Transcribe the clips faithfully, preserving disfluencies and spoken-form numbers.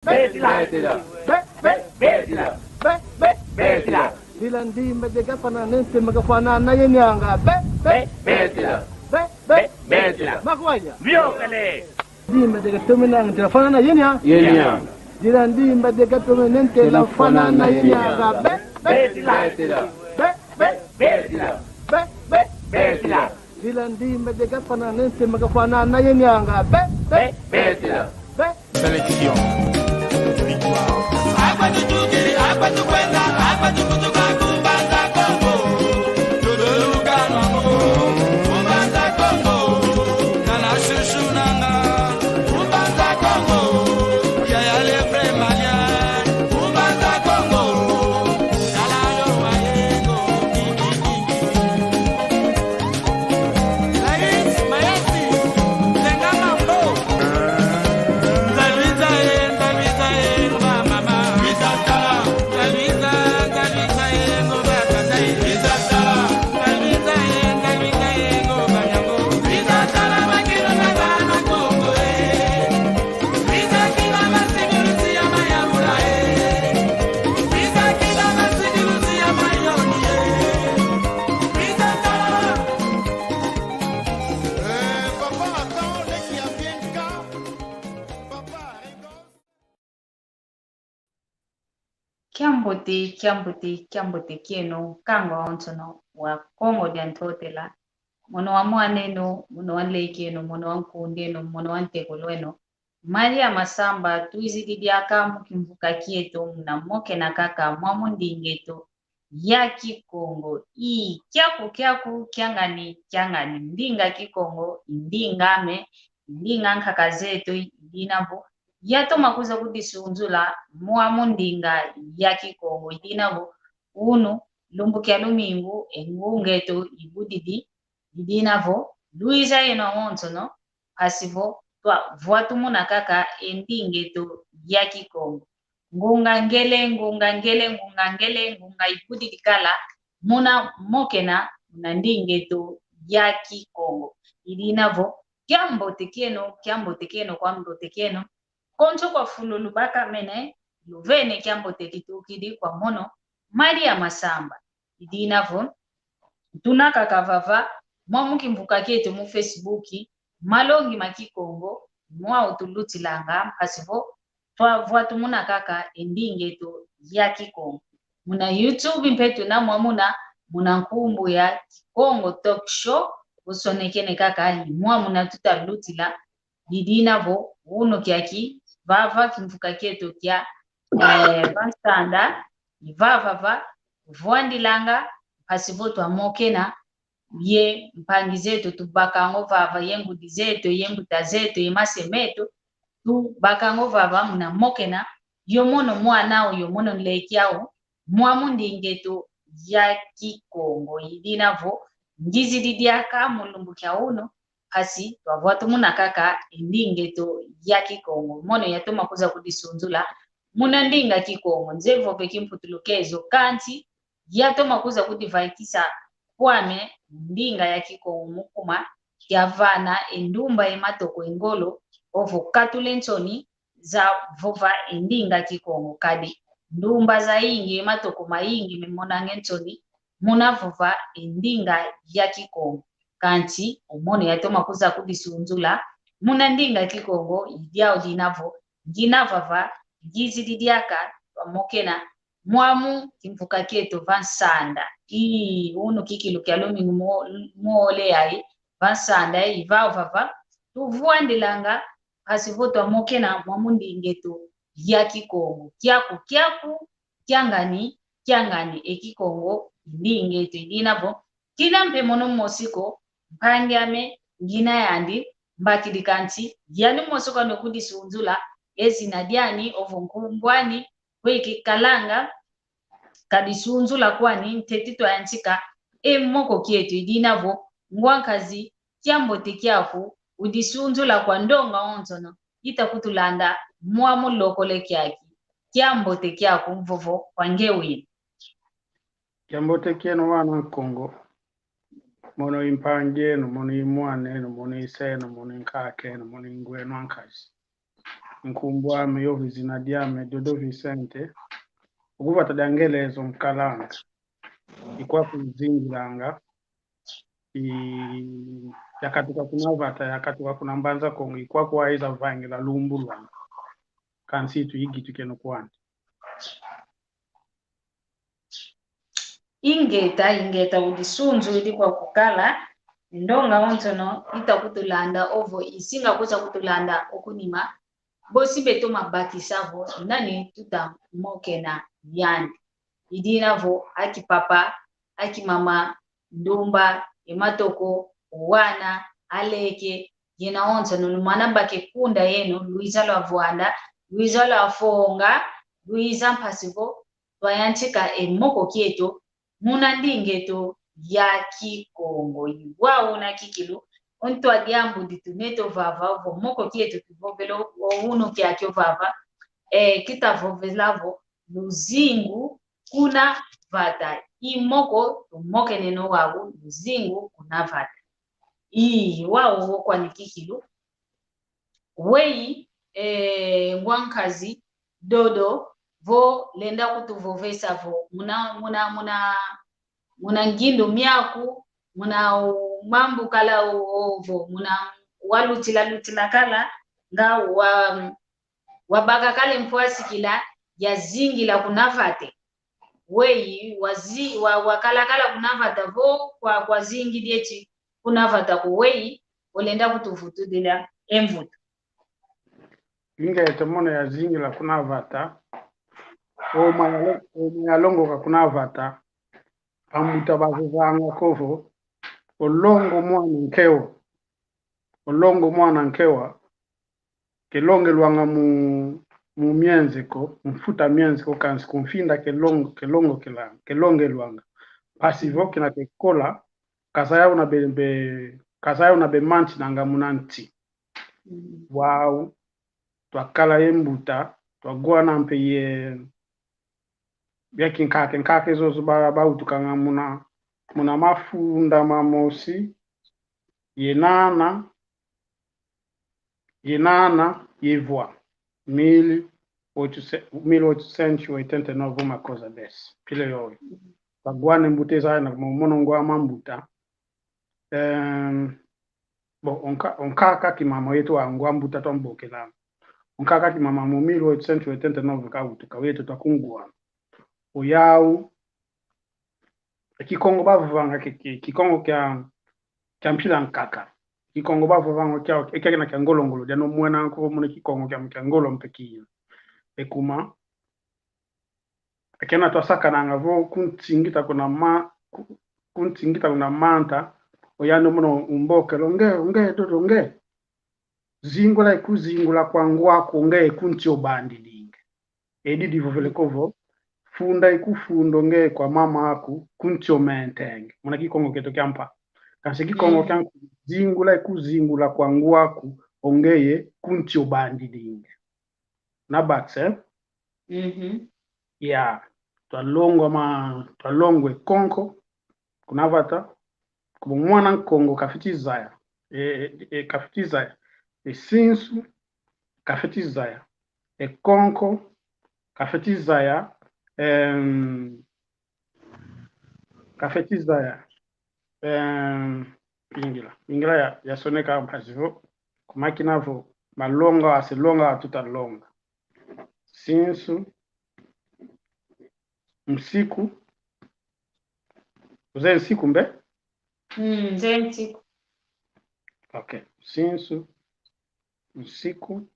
Betila. Betila. Be, be, betila. Be, be, betila. Dila ndimba de gafana nente magafana na yenianga. Be, be, betila. Be, be, betila. Makwanya. Miokele. Ndimba de gatome nente lafana na yenia. Yenia. Dila ndimba de gatome nente lafana na yenianga. Be, be, betila. Be, be, betila. Be, be, betila. Dila ndimba de gafana nente magafana na yenianga. Be, be, betila. Be. Sélection. Victoire. Akwa tutukidi, akwa tukwenda, akwa tukutuka ku Mbanza Kongo. Tutuluka nwango ku Mbanza Kongo. Tala shushu nanga ku Mbanza Kongo. Yaya le vrai malien ku Mbanza Kongo. Tala yo wayengo. Kiambote, kiambote, kiambote kieno, nkangu awonsono wa Kongo dia Ntotela, mono wa mwan'eno, mono wa nlek'eno, mono wa nkund'eno, mono wa ntekolo'eno. Maria Masamba, twizidi diaka mu kimvuka kieto, muna mokena kaka mwamu nding'eto ya Kikongo. I kiaku kiaku, kiangani kiangani. Ndinga Kikongo i ndinga ame, i ndinga nkaka zeto, i dina vo yatoma kwiza kudisunzula mwamu ndinga ya Kikongo. I dina vo unu, lumbu kia lumingu, e ngung'eto ibudidi. I dina vo lwiza yeno awonsono, mpasi vo twavwatumuna kaka e nding'eto ya Kikongo. Ngunga ngele, ngunga ngele, ngunga ngele, ngunga ibudidi kala muna mokena muna nding'eto ya Kikongo. I dina vo kiambote kieno, kiambote kieno, kiambote kieno. Konso kwa fulu lubaka mene, luvene kiambote kitukidi kwa mono, Maria Masamba. I dina vo tuna kaka vava, mwamu kimvuka kieto mu Facebook, Malongi ma Kikongo, mwau tulutilanga, mpasi vo twavwatumuna kaka e nding'eto ya Kikongo. Muna YouTube mpe tuna mwamuna, muna nkumbu ya Kikongo Talk Show, usonekene kaka i mwamuna tutalutila. I dina vo unu kiaki, vava kimvuka kieto kia, eh, vansanda, i vava va vwandilanga, mpasi vo twamokena ye mpangi zeto tubakang'o vava, ye ngudi zeto, ye mbuta zeto, ye mase meto, tubakang'o vava muna mokena, yo mono mwan'au, yo mono nleki au, mwamu nding'eto ya Kikongo. I dina vo ngizidi diaka mu lumbu kia unu, mpasi twavwatumuna kaka e nding'eto ya Kikongo. Mono yatoma kwiza kudisunzula muna ndinga Kikongo. Nze vove kimputulukezo, kansi yatoma kwiza kudivaikisa kwame ndinga ya Kikongo mu kuma kiavana e ndumba, e matoko, e ngolo, ovo katula e nsoni za vova e ndinga Kikongo. Kadi ndumba zayingi, e matoko mayingi memonang'e nsoni muna vova e ndinga ya Kikongo. Kansi o mono yatoma kwiza kudisunzula muna ndinga Kikongo. I diau dina vo ngina vava, ngizidi diaka twamokena mwamu kimvuka kieto vansanda. I unu kikilu kia lumingu mo-, mole ai, vansanda i vau vava tuvwandilanga, mpasi vo twamokena mwamu nding'eto ya Kikongo. Kiaku kiaku, kiangani kiangani, e Kikongo i nding'eto. I dina vo kina mpe mono mosi ko, mpangi ame ngina yandi mbakidi, kansi yani mosi ko ane kudisunzula e zina diani, ovo nkumbu ani, kwe kikalanga, kadisunzula kwani ntete twayantika e moko kieto. I dina vo ngwa nkazi, kiambote kiaku, udisunzula kwa ndonga onsono ita kutulanda mwamu lokole kiaki. Kiambote kiaku, mvovo kwa nge wina. Kiambote kieno wana Kongo. Mono i mpangi eno, mono i mwana eno, mono i se eno, mono i nkaka eno, mono i ngw'eno a nkazi. Nkumbu ame, yovo zina diame, Dodo Vicente. Okuvata dia Ngelezo nkalanga. I kwaku nzingilanga. I, yakatuka kuna vata, yakatuka kuna Mbanza Kongo, i kwaku waiza vangila lumbu lwanga. Kansi itu igitukeno kwandi. Ingeta, ingeta, udi sunzu idi kwa kukala, ndonga onsono ita kutulanda ovo, isinga kusa kutulanda okunima, bosi beto mabakisa vo, nani tuta mokena yandi. Idina vo, aki papa, aki mama, ndumba, e matoko, wana, aleke, yena onsono, lumana bake kunda yeno, luiza lwa vwanda, luiza lwa fonga, luiza mpasi vo, twayantika e moko kieto, muna ndinga eto ya Kikongo. I wau una kikilu, o ntwa diambu ditu neto vava, vo moko kieto tuvovele o unu kiakio vava, e, kita vovela vo luzingu kuna vata. I moko tumokeneno wau luzingu kuna vata. I wau wo kwani kikilu. Wei, eh, ngwa nkazi, Dodo, vo lenda kutuvovesa vo, muna, muna, muna, muna ngindu miaku, muna u-, mambu kala o, o, vo, muna walutila, lutila kala, nga wa, wabaka kala e mpwasikila, yazingila kuna vata. Wei, wazi-, wa, wakalakala kuna vata vo, kwa, kwazingidi eti kuna vata ko wei, olenda kutuvutudila e mvutu. Ingeta mono yazingila kuna vata, omwe yalo-, omwe yalongoka kuna vata, ambuta bavovanga ko vo, olongo mwana nkewa, olongo mwana nkewa, kelongelwanga mu, mu mienze ko, mu mfuta mienze ko, kansi ku mfinda kelong-, kelongokelanga, kelongelwanga. Mpasi vo kina kekola, kazaya una be, be, kazaya una be mantinanga muna nti. Mm. Wau, twakala ye mbuta, twawana mpe ye, bia kinkake, nkake zozo ba, bawutukanga muna, muna mafunda mamosi, ye nana, ye nana, ye vwa. Mil oito ce-, mil oitocentos e oitenta e nove, uma coisa desse. Pile yoyo. Twawana mbuta zaya na mono ngwa mambuta. Em, bon, o nka-, o nkaka kimama yeto wa ngwa mbuta twambokelanga. O nkaka kimama mu mil oitocentos e oitenta e nove kawutuka, yeto twakunguwana. Oyau, e Kikongo bavovanga ke, ke, Kikongo kia, kia mpila nkaka. Kikongo bavovanga kia, e kia kina kia ngolo-ngolo, dianu mwena nko muna Kikongo kia, kia ngolo mpe kina. E kuma, e kena twasakananga vo kuntingita kuna ma-, ku-, kuntingita kuna manta, oyandi mono umbokelo, nge, nge, Dodo, nge. Zingula ikuzingula kwa ngwaku, nge kunti obandidinge. Edi divovele ko vo, funda ikufunda ongeye kwa mama aku, kunti omentenge. Muna Kikongo kieto kia mpa. Kansi Kikongo kia nku-, zingula ikuzingula kwa ngwaku, ongeye kunti obandidinge. Na bakse? Mhm. Ya, twalongwa ma-, twalongwa e Konko, kuna vata, kuma mwana Nkongo kafeti zaya. E, e, e, kafeti zaya. E sinsu, kafeti zaya. E Konko, kafeti zaya. Em, kafeti zaya. Em, ingila. Ingila ya, yasoneka mpasi vo. Kuma kina vo, malonga, ase longa, tuta longa. Sinsu, nsiku. Ozeye nsiku mbe? Mm, nzeye nsiku. Ok. Sinsu, nsiku.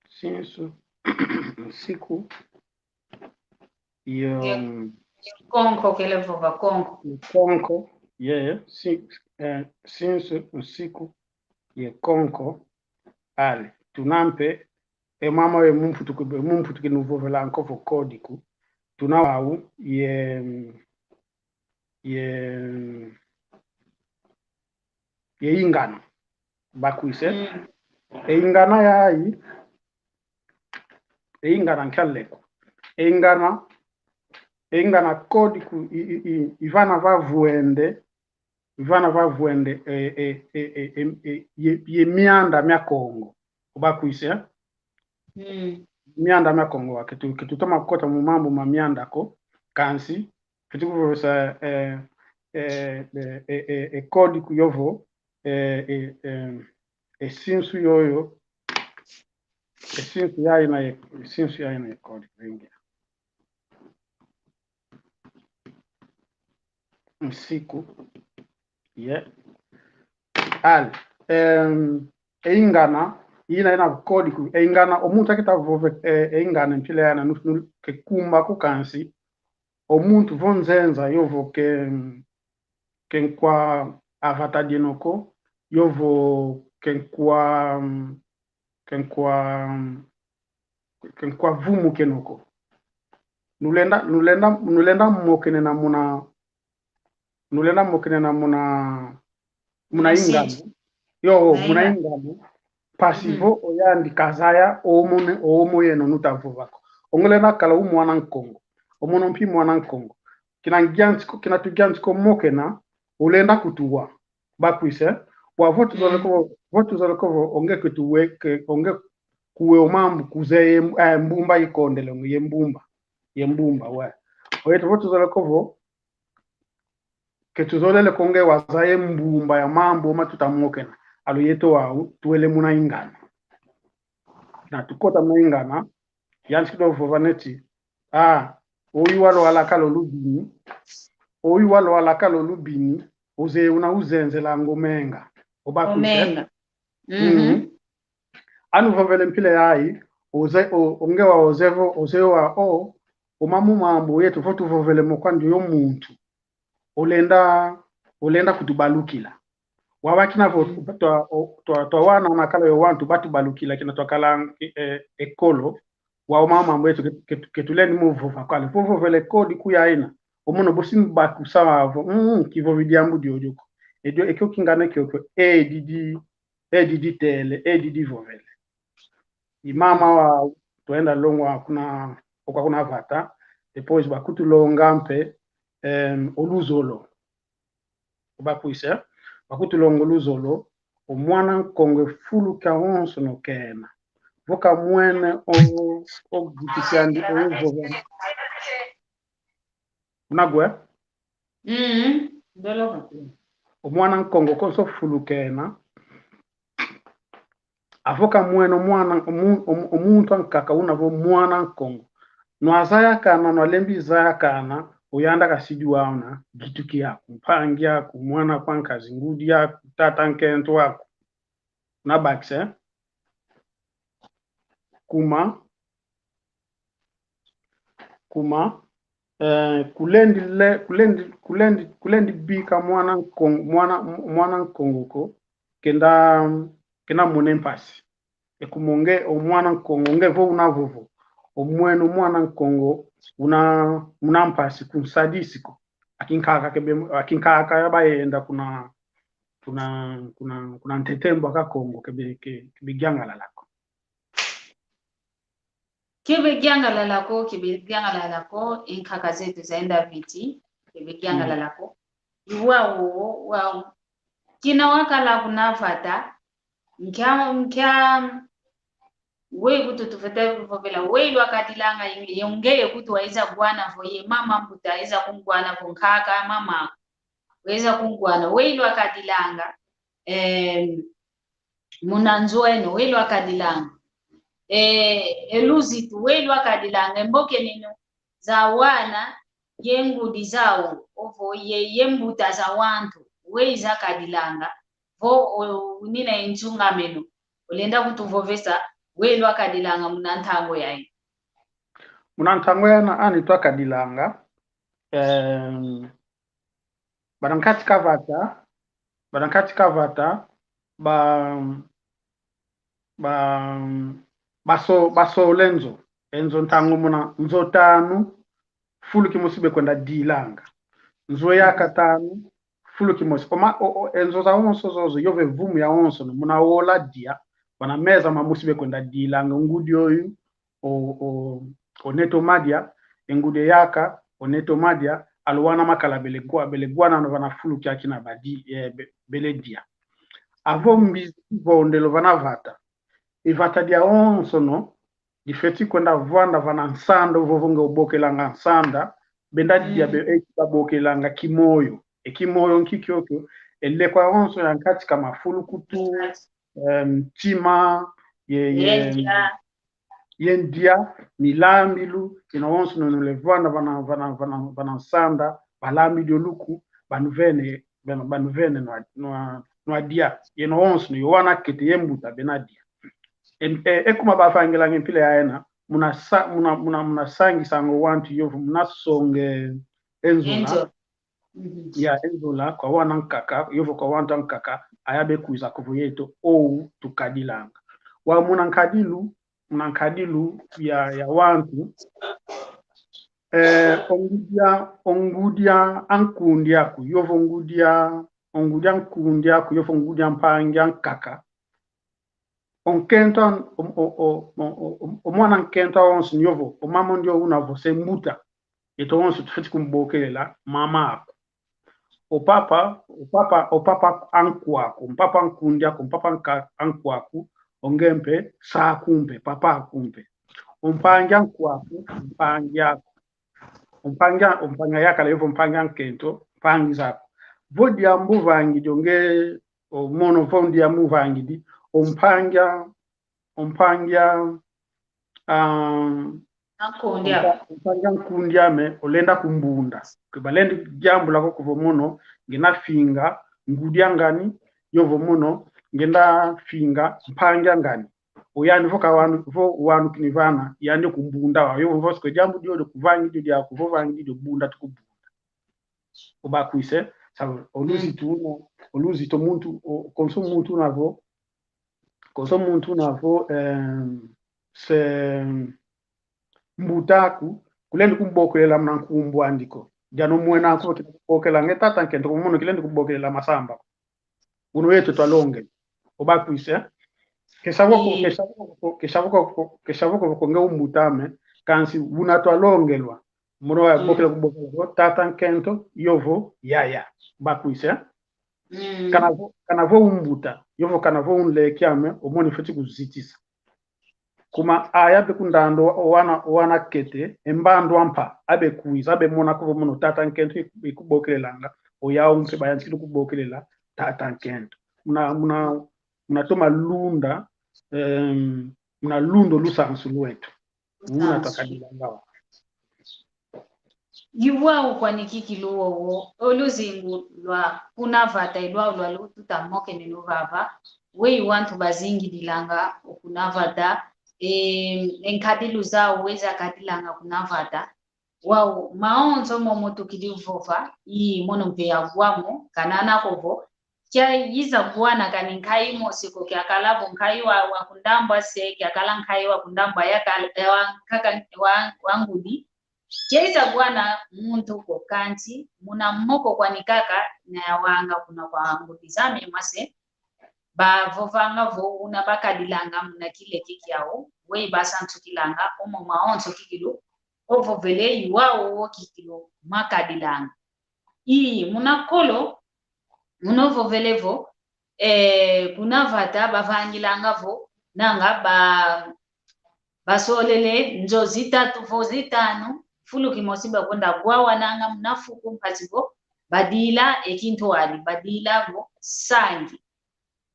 Sinsu, nsiku. Yo, ye, ye Konko kele vova Konko. Konko, ye, si-, eh, sinsu, nsiku, ye Konko, ale. Tuna mpe, e mama ye mumputu ki, mumputu kinuvovela nko vo kodiku. Tuna wau, ye, ye, ye ingana. Bakwise. Mm. E ingana yayi, e ingana nkia leko. E ingana, e ingana kodiku i, i, i, ivana vavwende, vana vavwende, e, e, e, e, e, e, ye, ye mianda mia Kongo. Obakwisa, eh? Mm. Mianda mia Kongo wa, ke tu, ke tutoma kota mu mambu ma mianda ko, kansi, ke tukuvovesa, eh, eh, eh, eh, eh, eh, código yovo, eh, eh, eh, eh, sinsu yoyo, eh, sinsu yaina ye, sinsu yaina ye código, venga. Nsiku. Ye. Ali, em, e ingana, ina ina código, e ingana, o muntu akita vova, e, e ingana, mpila yana, nu, nu, ke kumba ko kansi, o muntu vo nzenza, yovo ke, ke nkwa avata dieno ko, yovo ke nkwa, ke nkwa, ke nkwa vumu kieno ko. Nulenda, nulenda, nulenda mokenena muna, nulenda mokenena muna, muna ingana. Yo, muna ingana. Mpasi vo oyandi kazaya, omo ne, omo yeno nuta vova ko. O nge lenda kala u mwana Nkongo. Omono mpi mwana Nkongo. Kina ngianti ko, kina tugianti ko mokena, olenda kutuwa. Bakwisa, wa vo tuzolele ko, vo tuzolele ko vo, o nge ke tuwe, ke, o nge kuwe o mambu, kuzeye, eh, mbumba ikondele, o nge ye mbumba, ye mbumba, we. O yeto vo tuzolele ko vo, ke tuzolele ko nge wazaya ye mbumba ya mambu oma tuta mokena. Alo yeto wau, tuwele muna ingana. Na tukota muna ingana, yantikidi o vova neti, ah, oyu walwala kala o lubini, oyu walwala kala o lubini, ozeye una uzenzela ngo menga. Obakwisa? Omenga. Mhm. Anu vovele mpila yayi, oze, o, o nge wa oze vo, oze wa o, o mamu mambu yeto vo tuvovele mo kwandi yo muntu. Olenda, olenda kutubalukila. Wau kina vo, twa, o, twa, twa wana nakala yo wantu batubalukila kina twakala, eh, ekolo. Wau mama mambu yeto ke, ke, ke tulendi mo vova kwale. Vo vovele código yaina. Omono bosi mbakusa wau vo, mm, kivovi diambu diodio ko. Edio, ekio kingana kiokio, edi di, edi ditele, edi divovele. I mama wau, twenda longwa kuna, okwa kuna vata, depois bakutulonga mpe, em, o luzolo. Obakwisa, bakutulonga o luzolo, o mwana Nkongo e fulu kiawonsono kena. Vo kamwene o, o gitu kiandi o vova. Unagwe? Mm, ndolo. O mwana Nkongo konso fulu kena. Avo kamwene o mwana, o mu-, o mu-, o muntu ankaka una vo mwana Nkongo. Nwazaya kana, nwalembi zaya kana, oyanda kasidi waona, gitu kiaku, mpangi aku, mwana kwa nkazi, ngudi aku, tata nkento aku. Unabakisa, eh? Kuma, kuma, eh, kulendi le, kulendi, kulendi, kulendi bika mwana Nkon-, mwana, mwana Nkongo ko, kenda, kenda mona e mpasi. E kuma o nge, o mwana Nkongo, o nge vo una vovo. Omwene o mwana Nkongo, una, una mpasi kunsadisi ko. Akinkaka kebe, akinkaka ya bayenda kuna, kuna, kuna, kuna ntetembo aka Kongo kebe, ke, kebe giangalala ko. Kebe giangalala ko, kebe giangalala ko, e nkaka zeto zaenda viti, kebe giangalala ko. Iwa wo, wa, kina wakala kuna vata, nkia, nkia, we kutu tufete vovela, we lwakadilanga inge, ye ngeye kutu waiza ngwana vo, ye mama mbuta, iza kungwana vo nkaka, mama, weza kungwana, we lwakadilanga, em, muna nzo eno, we lwakadilanga. E, e luzitu, we lwakadilanga, e mbokeneno za wana, ye ngudi zau, ovo ye, ye mbuta za wantu, we izakadilanga, vo o, unina e nsungameno, olenda kutuvovesa, we lwakadilanga muna ntangu yayi. Muna ntangu yana ani twakadilanga, em, bana nkati ka vata, bana nkati ka vata, ba, ba, baso-, basola e nzo, e nzo ntangu muna, nzo tanu, fulu kimosi bekwenda dilanga. Nzo ya katanu, fulu kimosi. Oma, o, o, e nzo zawonso zozo, yove vumu yawonso, no, muna ola dia, bana meza mamosi bekwenda dilanga, ngudi oyu, o, o, o Neto Madia, e ngudi yaka, o Neto Madia, aluwana makala bele gwa, bele gwana vana fulu kiaki na badi, eh, be-, bele dia. Avo mbizi vondelo vana vata. E vata diawonsono, difeti kwenda vwanda vana nsanda, vovo nge ubokelanga nsanda, benda dia be-, e babokelanga kimoyo. E kimoyo nki kiokio, e lekwa yonso ya nkati ka mafulukutu, em, ntima, ye, ye, ye ndia, milambilu, yeno wonso nunu levwanda vana, vana, vana, vana nsanda, balambi dio luku, banuvene, bana, banuvene nwa, nwa, nwa dia. Yeno wonso ni yo wana kete ye mbuta bena dia. E, e, e kuma bavangilanga mpila yayina, muna sa-, muna, muna, muna sangisanga wantu yovo, muna songa e nzola. E nzola. Mhm. Ya, e nzola, kwa wana nkaka, yovo kwa wantu ankaka, aya bekwiza kuvo yeto, ou tukadilanga. Wa muna nkadilu, muna nkadilu ya, ya wantu, eh, o ngudi a, o ngudi a nkundi aku, yovo ngudi a, o ngudi a nkundi aku, yovo ngudi a mpangi ankaka. O nkento, o, o, o mwana nkento awonso ni yovo, o mama ndio una vo se mbuta. Yeto wonso tufeti kumbokelela mama aku. O papa, o papa, o papa ankwaku, mpapa nkundi aku, mpapa nka-, ankwaku, o nge mpe, se aku mpe, papa aku mpe. O mpangi ankwaku, mpangi aku. O mpangi a-, o mpangi ayakala yovo mpangi ankento, mpangi zaku. Vo diambu vangidi o nge, o mono vo diambu vangidi, o mpangi a-, o mpangi a, ah, nkundi a-, mpa-, mpangi a nkundi ame, olenda kumbunda. Ke balendi diambula ko kuvo mono, ngina finga ngudi a ngani, yovo mono, ngenda finga mpangi a ngani. O yani vo ka wanu, vo wanu kini vana, yani kumbunda wa. Yovo vo se kwe diambu dio dio kuvangidi dio diaku, vo vangidi dio bunda tukubunda. Obakwise, sa, o luzitu una, o luzitu muntu, o, konso muntu una vo, konso muntu una vo, em, se mbuta aku, kulendi kumbokelela muna nkumbu andi ko. Dianu mwena aku, kubokelela nge tata nkento, ko mono kilendi kubokelela masamba ko. Uno yetu twalonge. Obakwise. Kesa vo ko, kesa vo ko, kesa vo ko, kesa vo ko, ko nge u mbuta ame, kansi una twalongelwa. Mono wa bokela kubokela ko, tata nkento, yovo, yaya. Obakwise. Mm. Kana vo, kana vo u mbuta, yovo kana vo u nleke ame, o mono feti kuzitisa. Kuma aya be kundando o wana, o wana kete, e mbandu ampa, abe kwiza, abe mona kuvo mono tata nkento i-, ikubokelelanga, o yau mpe bayantikidi kubokelela tata nkento. Muna, muna, muna toma lunda, em, muna lunda o lusansu lwetu. Muna lusansu. Twakadilanga wa. I wau kwani kikilu wowo, o luzingu lwa kuna vata, i lwau lwa lututa mokene no vava, weyi wantu bazingidilanga o kuna vata, e, e nkadilu zau weyi zakadilanga kuna vata, wau, mawonso momo tukidi vova, i mono mpe yagwamo, kanana kovo, kia iza gwana kani nkayi mosi ko, kiakala vo nkayi wa, wa kundambwa se, kiakala nkayi wa kundambwa yakala, wa nkaka, wa, wa ngudi, kia iza gwana muntu ko kanti, muna moko kwani kaka, na yawanga kuna kwa ngudi zame mwase, bavovanga vo una bakadilanga muna kileke kiau, weyi basantukilanga, omo mawonso kikilu, ovovele i wau wo kikilu makadilanga. I muna kolo, muna ovovele vo, eh, kuna vata bavangilanga vo, nanga ba, basolele nzo zitatu vo zitanu, fulu kimosi bakwenda gwawananga muna fuku mpasi vo, badila e kintwadi, badila vo sangi.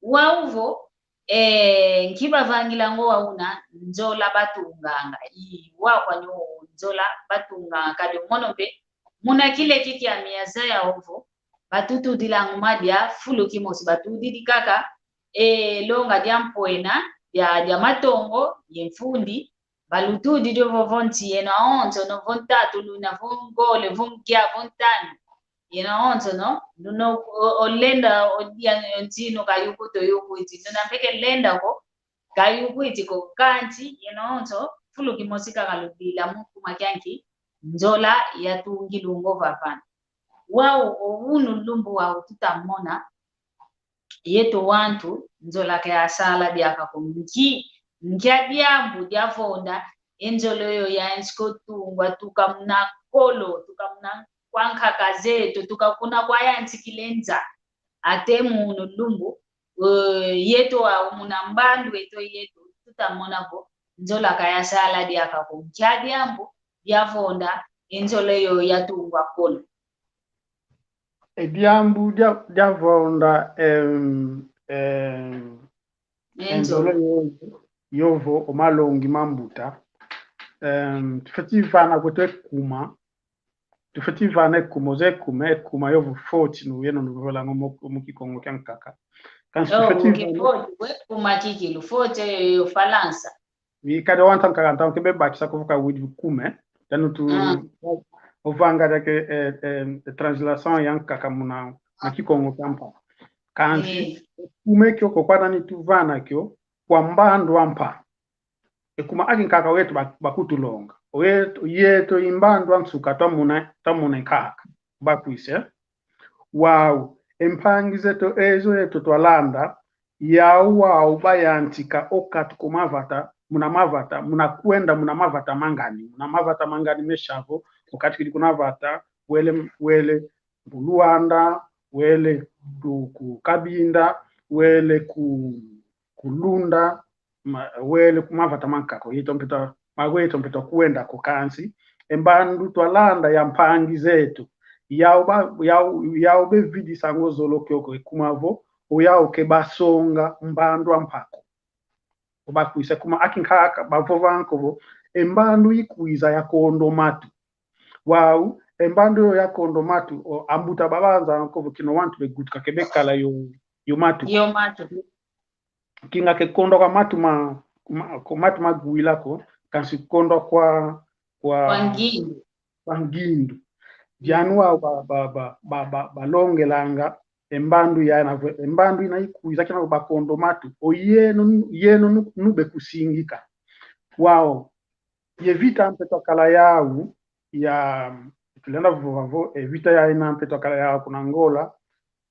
Wau vo, eh, nki bavangilanga o wau una, nzola batunganga. I wau kwani o nzola batunganga, kadi o mono mpe, muna kileke kiami yazaya ovo, batutudilanga o madia, fulu kimosi batudidi kaka, e longa dia mpwena, dia, dia matongo, ye mfundi, balutudidi ovo vo nti yeno awonso, no vo ntatu luna, vo ngole, vo nkia, vo ntanu. Yeno awonso, no, nuno, o, olenda, odia, ntinu kayuku to yuku iti, nuna mpeke lenda ko, kayuku iti ko, kanti, yeno awonso, fulu kimosi kaka ludila mu kuma kia nki, nzola yatungi lungo vavana. Wau, o unu lumbu wau tutamona, yeto wantu, nzola ke asala diaka ko nki, nkia diambu diavonda, e nzola oyo yantika o tungwa, tuka muna kolo, tuka muna kwa nkaka zeto, tuka kuna kwa yantikile nza. Ate munu lumbu, eh, yeto wa muna mbandu eto yeto, tutamona vo, nzola ka yasala diaka ko. Nkia diambu diavonda e nzola yo yatungwa kolo? E diambu dia, diavonda, em, em, e nzola. E nzola yo, yovo o malongi ma mbuta. Em, tufeti vana kweto e kuma. Tufeti vana e kuma, oze kuma, e kuma yovo faute, no yeno no vola ngo mu, mu Kikongo kia nkaka. Kansi, oh, tufeti vana faute, we kuma kikilu, faute yo Falansa. I kadi wanta nkaka ntangu ke bebakisa kuvuka widi kume. Danu tu, ah, ovanga diaka, eh, eh, translation ya nkaka muna, na Kikongo kia mpa. Kansi, eh, kuma kiokio kwa nani tuvana kio, kwa mbandu a mpa. E kuma aki nkaka weto ba, bakutulonga. Oyeto, yeto i mbandu a nsuka twamona, twamona nkaka. Bakwisa. Wau, e mpangi zeto ezo yeto twalanda, yau wau bayantika o katu ko mavata, muna mavata, muna kwenda muna mavata mangani, muna mavata mangani mesa vo, o katu kidi kuna vata, wele, wele ku Luanda, wele ku, ku Cabinda, wele ku, ku Lunda, ma, wele ku mavata mankaka, yeto mpe twa, ma yeto mpe twakwenda ko kansi, e mbandu twalanda ya mpangi zeto, yau ba, yau, yau bevidisa ngo zolo kiokio e kuma vo, o yau ke basonga mbandu a mpa ko. Obakwisa kuma aki nkaka bavovanga ko vo, e mbandu ikwiza yakondo matu. Wau, e mbandu yo yakondo matu, o, ambuta babanzanga ko vo kina wantu begutuka ke bekala yo, yo matu. Yo matu. Kinga ke kondwa kwa matu ma, ma, kwa matu magwila ko, kansi kondwa kwa, kwa, kwa ngindu. Kwa ngindu. Dianu wau ba, ba, ba, ba, ba, balongelanga, e mbandu ya na vo, e mbandu ina ikwiza kina bakondo matu, o yeno, yeno nu, nube kusingika. Wau, ye vita mpe twakala yau, ya, tulenda vova vo, e vita ya ina mpe twakala yau kuna Angola,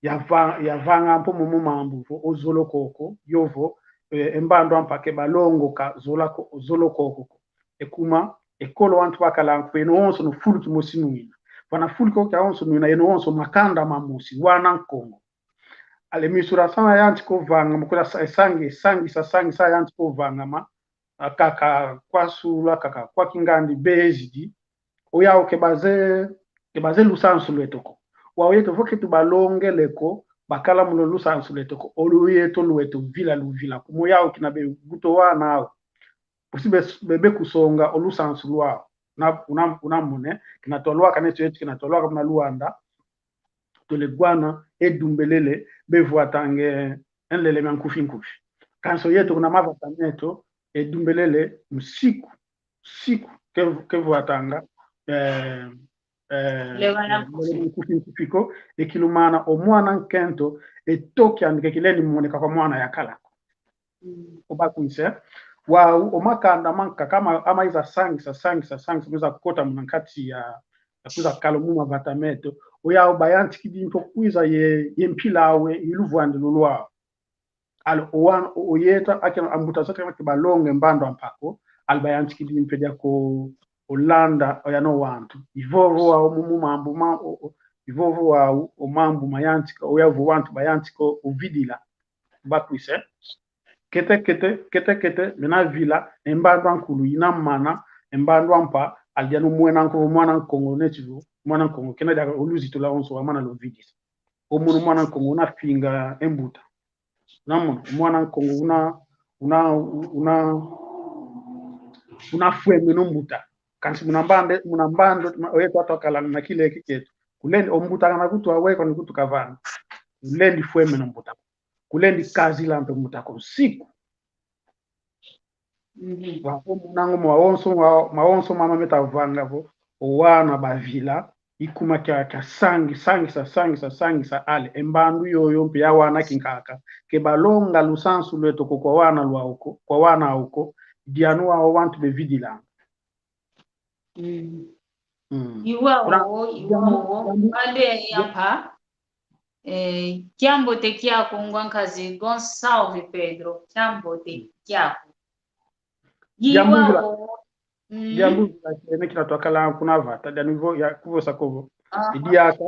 yava, yavanga mpe momo mambu vo, o zolo koko, yovo, e, e mbandu a mpa ke balongoka zola ko, zolo koko ko. E kuma, e kolo wantu bakala nku, yeno wonso no fulu kimosi nwina. Vana fulu koko kia wonso nwina, yeno wonso makanda mamosi, wana Nkongo. Ale misura sana yantika ovangama, kuna sa, sangi, sangi, sa, sangi, sa yantika ovangama, a, kaka kwa sula, kaka kwa kingandi bezidi, o yau ke baze, ke baze lusansu lweto ko. Wau yeto vo ke tubalongele ko, bakala mu lo lusansu lweto ko, o lu yeto lweto vila luvila. Kuma o yau kina bebuta o wana au. Osi be, be, bekusonga o lusansu lwau. Na, una, una mone, kina twalwaka neto yeto, kina twalwaka muna Luanda. Tole gwana, e dumbelele, bevwatanga e nlele mia nkufi nkufi. Kansi o yeto kuna mavata meto, e dumbelele, nsiku, nsiku, ke, kevwatanga, eh, eh, nlele mia nkufi nkufi ko, e kilumana, o mwana nkento, e toki andi ke kilendi moneka kwa mwana yakala ko. Mm. Obakwisa, wau, o makanda mankaka ama, amaiza sangisa, sangisa, sangisa, maiza kota muna nkati ya, ya kwiza kala mu mavata meto. O yau bayantikidi mpe kwiza ye, ye mpila awe, ye luvwandilu lwau. Ale o wana, o, o yeto, akina ambuta zeto kina ke balonga e mbandu a mpa ko, ale bayantikidi mpe diaka o landa, o yano wantu. I vovo wau mu, mu mambu ma, o, o, i vovo wau, o mambu mayantika, o yau vo wantu bayantika o, ovidila. Bakwisa. Kete, kete, kete, kete, mena vila, e mbandu a nkulu ina mana, e mbandu a mpa, ale dianu mwena nko, mwana Nkongo neti vo, mwana Nkongo, kena diaka o luzitu lwawonso wamana luvidisa. O mono mwana Nkongo una finga e mbuta. Una mono, mwana Nkongo una, una, una, una fwemeno mbuta. Kansi muna mbande, muna mbando, ma, o yeto atwakala na kileke kieto. Kulendi, o mbuta kana kutu awe, kwani kutu kavana. Kulendi fwemeno mbuta. Kulendi kazila mpe mbuta ko nsiku. Mhm. Wa, o munango mawonso, wa, mawonso mama meta vanga vo, o wana bavila, i kuma kia, kia sangi, sangisa, sangisa, sangisa, ale, e mbandu yoyo mpe ya wana kinkaka, ke balonga lusansu lweto ko kwa wana lwau ko, kwa wana au ko, dianu wau wantu bevidilanga. Mm. Mm. I wau, kuna, i wau, diambu, diambu, bale ya mpa. Eh, kiambote kiaku ngwa nkazi Gonçalves Pedro, kiambote kiaku. Diambu vila, i wau, mm, diambu vila, ene kina twakala kuna vata, dianu vo, ya, kuvosa kovo. Aha. I diaka,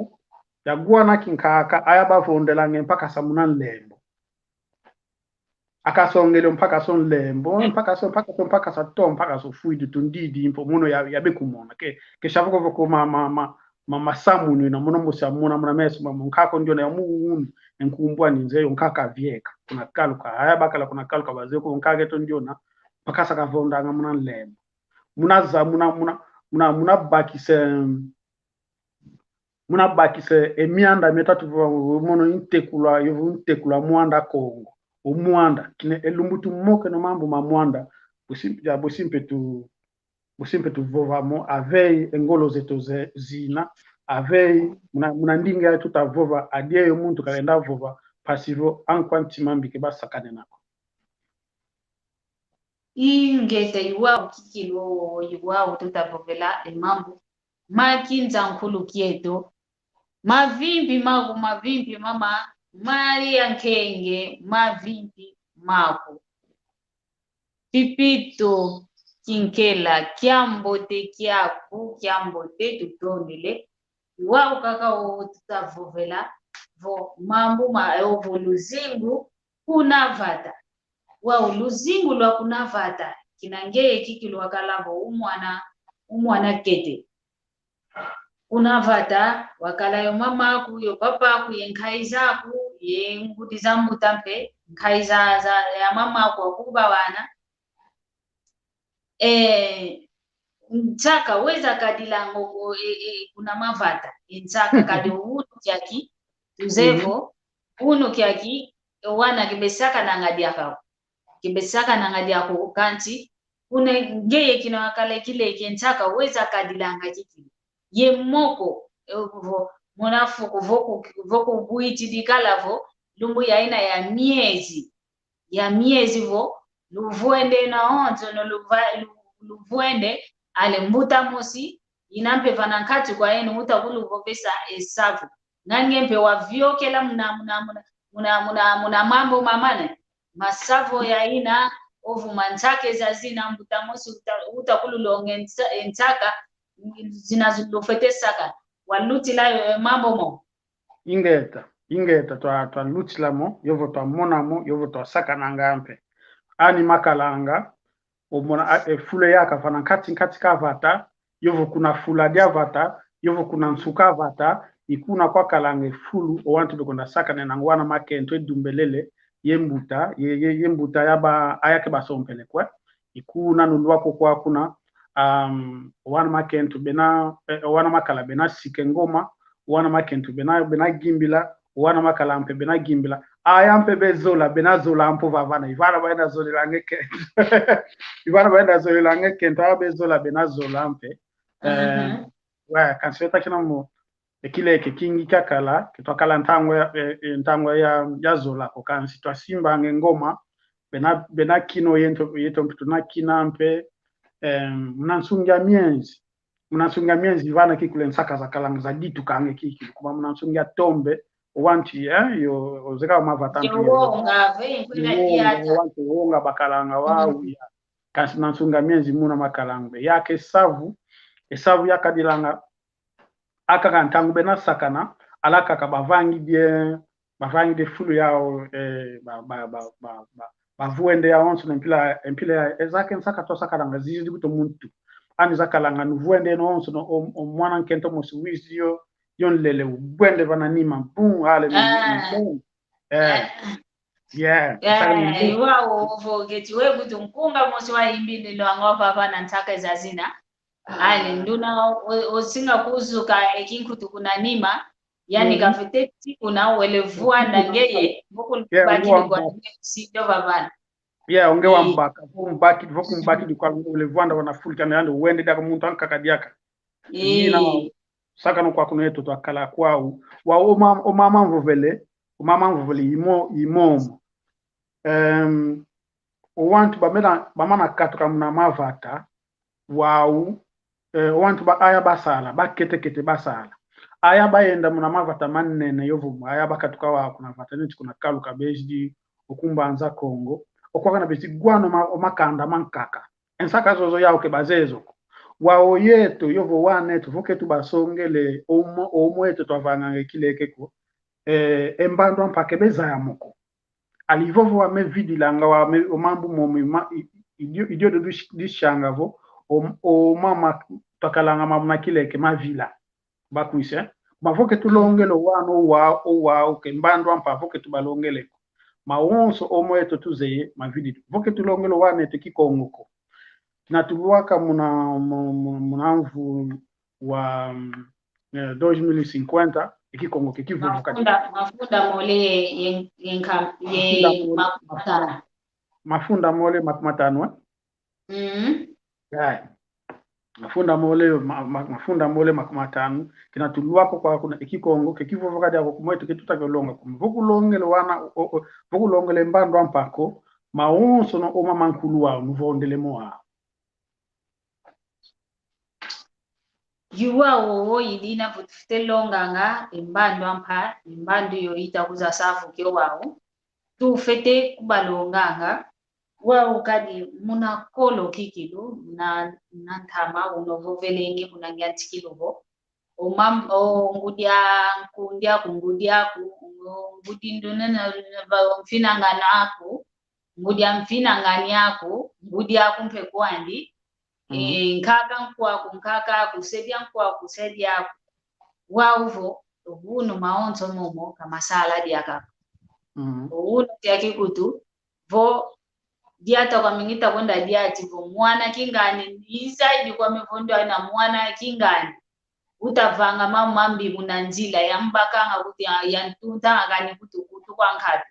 yaguana kinkaka, aya bavondelanga e mpakasa muna nlembo. Akasongele o mpakasa o nlembo, mpakasa, mpakasa, mpakasa to, mpakasa o fwidu tu ndidi mpo mono ya, yabe kumona. Ke, ke savo ko vo ko ma, ma, ma, ma, masamunwina mono mosi amona muna meso mamo, nkaka o ndiona ya mu unu, e nkumbu ani nze yo nkaka vieka, kuna kaluka, aya bakala kuna kaluka bazeye ko nkaka eto ndiona, mpakasa kavondanga muna nlembo. Muna za, muna, muna, muna, muna bakisa, muna bakisa e mianda mieto tuvova mono i ntekula, yovo ntekula Mwanda Kongo. O Mwanda, kina e lumbu tumokeno mambu ma Mwanda, busi-, ya busi mpe tu, busi mpe tuvova mo, avei e ngolo zeto ze-, zina, avei muna, muna ndinga ya tuta vova, adieyo muntu kalenda vova, mpasi vo ankwa ntima mbi ke basakanena ko. Ingeta, i wau kikilu, i wau tuta vovela e mambu ma kinzankulu kieto. Mavimpi maku, mavimpi mama, Maria Nkenge, mavimpi maku. Pipito Kinkela, kiambote kiaku, kiambote, tutondele. I wau kaka o tuta vovela vo mambu ma, ovo luzingu kuna vata. Wau luzingu lwa kuna vata, kina ngeye kikilu wakala vo o mwana, o mwana kete. Kuna vata, wakala yo mamaku, yo papaku, ye nkayi zaku, ye ngudi za mbuta mpe, nkayi za, za, ya mamaku wakuba wana. E, nsaka weza kadilanga o, e, e, kuna mavata, e nsaka kadi unu kiaki, tuzeye vo, unu kiaki, e wana ke besakananga diaka ko. Ke besakananga diaka ko kansi, kuna ngeye kina wakala kileke nsaka weza kadilanga kiki. Ye moko, e, vo, muna fuku, vo ku, vo ku bwiti dikala vo, lumbu ya ina ya miezi. Ya miezi vo, luvwende na onzo, no luva-, lu-, luvwende, ale mbuta mosi, ina mpe vana nkati kwa yeno uta kuluvovesa e savu. Nga nge mpe waviokela muna, muna, muna, muna, muna, muna mambu mamane. Masavo ya ina, ovo mansaka zazina mbuta mosi uta, uta kululonga e nsa-, e nsaka, zina zilufwete saka. Walutila yo, e, mambu mo. Ingeta, ingeta, twa, twalutila mo, yovo twamona mo, yovo twasakananga mpe. Ani makalanga, omona, a, e fulu yaka vana nkati, nkati ka vata, yovo kuna fula dia vata, yovo kuna nsuka vata, i kuna kwakalanga e fulu, o wantu bekwenda sakanenanga wana makento e dumbelele, ye mbuta, ye, ye, ye mbuta ya ba, aya ke basompele kwe. I kuna nulwa ko kwa kuna, um, wana makento bena, eh, wana makala bena sika e ngoma, wana makento bena, bena gimbila, wana makala mpe bena gimbila. Aya mpe bezola, bena zola mpe vavana. I vana baenda zolelanga e kento. I vana baenda zolelanga e kento, aya bezola, bena zola mpe. Eh, mhm. Wa, kansi beta kina mo, e kileke kingi kiakala, ke twakala ntangu ya, e, e, ntangu ya, ya zola ko kansi twasimbanga e ngoma, bena, bena kino yeto, yeto mpe tuna kina mpe, em, muna nsungi a mienzi. Muna nsungi a mienzi vana kikulu e nsaka zakalanga zaditukanga kikulu. Kuma muna nsungi a tombe, o wantu, eh, yo, ozeka mavata mpe yo. Wonga, ve, nkwela yo wonga, diata. O wantu wonga bakalanga wau, mm, ya. Kansi muna nsungi a mienzi muna makalanga. Yaka e savu, e savu yakadilanga, akaka ntangu bena sakana, ala kaka bavangidi e, bavangidi e fulu yau, eh, ba, ba, bavwende yawonsono mpila, mpila ya, ezake nsaka twasakananga, zizidi kuto muntu. Ani zakalanga nuvwende yeno wonsono, o, o mwana nkento mosi wizi yo, yo nlele, uvwende vana nima, bum, ale, ah, bum. Eh. Ah. Yeah, eh, saka ni, eh, wau, ovo keti we kutu nkunga mosi wa imbini lwanga wa vavana nsaka zazina. Ale, nduna o, o, osinga kuzuka e kinkutu kuna nima, yani, mm, kafete ti kuna wele vwanda ngeye, boku, yeah, bakili kwa nge si ndo vavana. Yeah, onge, eh, wambaka, vo mbaki, vo kumbaki di kwa wele vwanda wana fulu kana yandi wende diaka muntu ankaka diaka. Eh. Yina, sakano kwa kuna yeto twakala kwau. Wa o ma-, o mama mvovele, o mama mvovele imo, imomo. Em, o wantu bamena, bamana katuka muna mavata, wau, eh, o wantu ba aya basala, bakete-kete basala. Aya bayenda muna mavata manene, yovo aya bakatuka wau kuna vata neti kuna kaluka bezidi, o ku Mbanza Kongo. O kwakana bezidi gwana o ma-, o makanda mankaka. E nsaka zozo yau ke bazeye zo ko. Wau yeto, yovo wan'eto, vo ke tubasongele, omo, omo eto twavanganga e kileke ko, eh, e mbandu a mpa ke bezaya mo ko. Ali vovo wa mevidilanga wa me, o mambu momo ma, i, i, idio, idio do dis-, disanga vo, o, o mama twakalanga mambu na kileke mavila. Bakwisa, eh? Mavoke tulongele wana owa, owa, oke mbandu a mpa voke tubalongele ko. Mawonso omo eto tuzeye mavidi. Voke tulongele wana eto Kikongo ko. Na tulwaka muna, mu-, mu-, muna mvu wa, mm, eh, dois mil e cinquenta, e Kikongo ke kivuvu kadi. Mafunda, mafunda mole ye, ye, ye nkam-, ye mafunda mole, makumatanu. Mafunda mole makumatanu, eh? Mm. Yaya. Mafunda mole, ma-, ma-, mafunda mole makumatanu, kina tulwaka kwa kuna e Kikongo, ke kivuvu kadi ako kumweto ke tutake longa kuma. Vo kulongele wana, o, o, vo kulongele mbandu a mpa ko, mawonso no oma mankulu wau, nuvondele mo wau. Yuwa wowo idina vo tufite longanga, e mbandu a mpa, e mbandu yo ita kuza savu ke wau. Tufete kubalonganga, wau kadi muna kolo kikilu, na, na ntama, uno vovelenge kuna nyantikilu vo. O mam-, o ngudi a nkundi aku, ngudi aku, o ngudi nduna na, na, ba, mfinangani aku, ngudi a mfinangani aku, ngudi aku mpe kwandi, mm, eh, nkaka nkwaku, nkaka aku, sedi a nkwaku, sedi aku. Wau vo, o unu mawonso momo, ka masala diaka. Mm. O unu tiaki kutu, vo, diata kwami ngita kwenda diati vo, mwana kingani, izaidi kwami vo ndo ana mwana kingani. Utavanga mambu mambi muna nzila, yambakanga kutu ya, yantuntanga kani kutu, kutu kwa nkatu.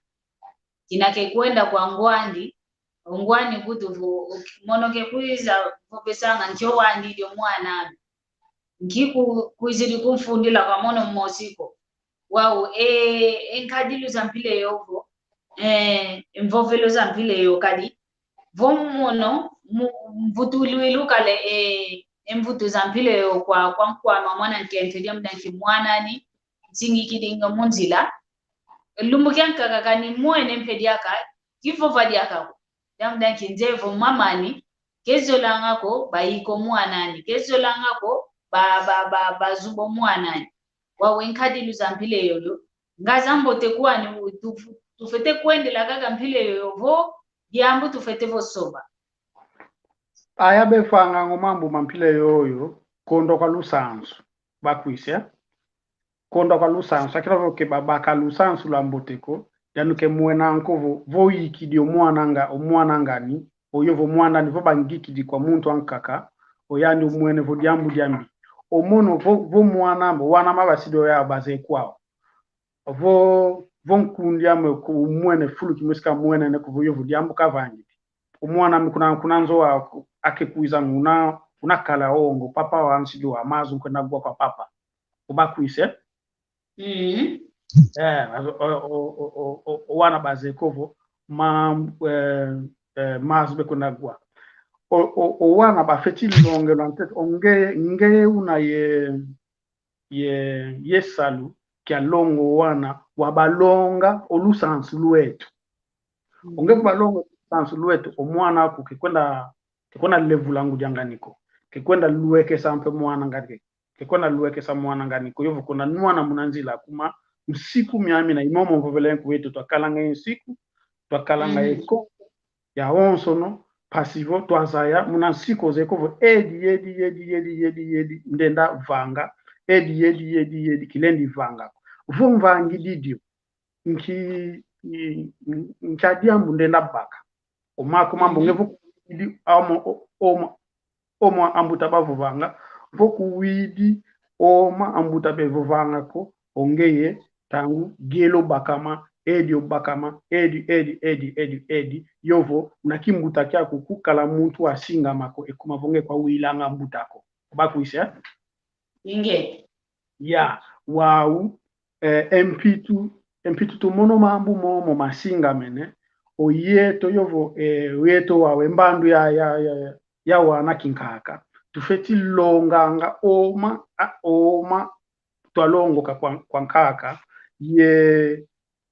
Kina ke kwenda kwa ngwandi, o ngwandi kutu vo, mono ke kwiza vovesanga ntio wandi dio mwan'ami. Nki ku-, kwizidi kumfundila kwa mono mmosi ko. Wau, e, e nkadilu za mpila yovo, e, e mvovelo za mpila yo kadi. Vo mono, mu-, mvutulwilu kale, e, e mvutu za mpila yo kwa, kwa nkwama mwana nkento diambu dia nki mwan'ani, nsingikidinga mu nzila. Lumbu kiankaka kani mwene mpe diaka, kivova diaka ko. Diambu dia nki nzeye vo mam'ani, kezolanga ko, bayika o mwan'ani, kezolanga ko, ba, ba, ba, bazuba o mwan'ani. Wau e nkadilu za mpila yoyo. Nga za mbote kwani, tu-, tufete kwendela kaka mpila yoyo vo, diambu tufete vo soba. Aya befanga ngo mambu ma mpila yoyo, kondwa kwa lusansu. Bakwisa. Kondwa kwa lusansu, akila vo ke babaka lusansu lwa mbote ko, yandi ke mwena nko vo, vo yikidi o mwana nga, o mwana ngani, oyo vo mwan'ani vo bangikidi kwa muntu ankaka, oyandi omwene vo diambu diambi. O mono vo, vo mwan'ame, wan'ame abasidi oya baze kwau. Vo, vo nkundi ame ku mwene fulu kimwisi kamwenene ko vo yovo diambu kavangidi. O mwan'ame kuna, kuna nzo wa ku-, ake kwiza nguna, kuna kala ongo, papa wansidi wa mazu nkwenda gwa kwa papa. Ubakwisa? Mm. Eh, o, o, o, o, o, o wana baze ko vo, ma, eh, eh, mazu bekwenda gwa. O, o, o wana bafeti longela ntete, o nge, nge una ye, ye, ye salu kia longa o wana, wabalonga o lusansu lweto. Mm. O nge kubalonga o lusansu lweto, o mwana aku ke kwenda, ke kwenda levula ngudi a ngani ko. Ke kwenda lwekesa mpe mwana ngani, ke kwenda lwekesa mwana ngani ko. Yovo kwenda nwana muna nzila kuma, nsiku miamina, i momo mvovele nku weto twakalanga ye nsiku, twakalanga ye ko, yawonsono, mpasi vo twazaya muna nsiku oze ko vo edi, edi, edi, ndenda vanga, edi, edi, edi, edi, kilendi vanga ko. Vo mvangidi dio, nki, nki, nkia diambu ndenda baka. O mako mambu nge vo kuwidi, omo, o-, oma, oma ambuta bavovanga, vo kuwidi, oma ambuta bevovanga ko, o ngeye, ntangu, gelo bakama, edi obakama, edi, edi, edi, edi, edi, yovo, na kimbuta kiaku kukala muntu wasingama ko, ekuma vo nge kwawilanga mbuta ko. Bakwisa, eh? Inge. Ya, wau, eh, e mpitu, e mpitu tumono mambu momo masingamene, o yeto yovo, eh, o yeto wau e mbandu ya, ya, ya, ya wana kinkaka. Tufeti longanga oma, a, oma twalongoka kwa, kwa nkaka, ye,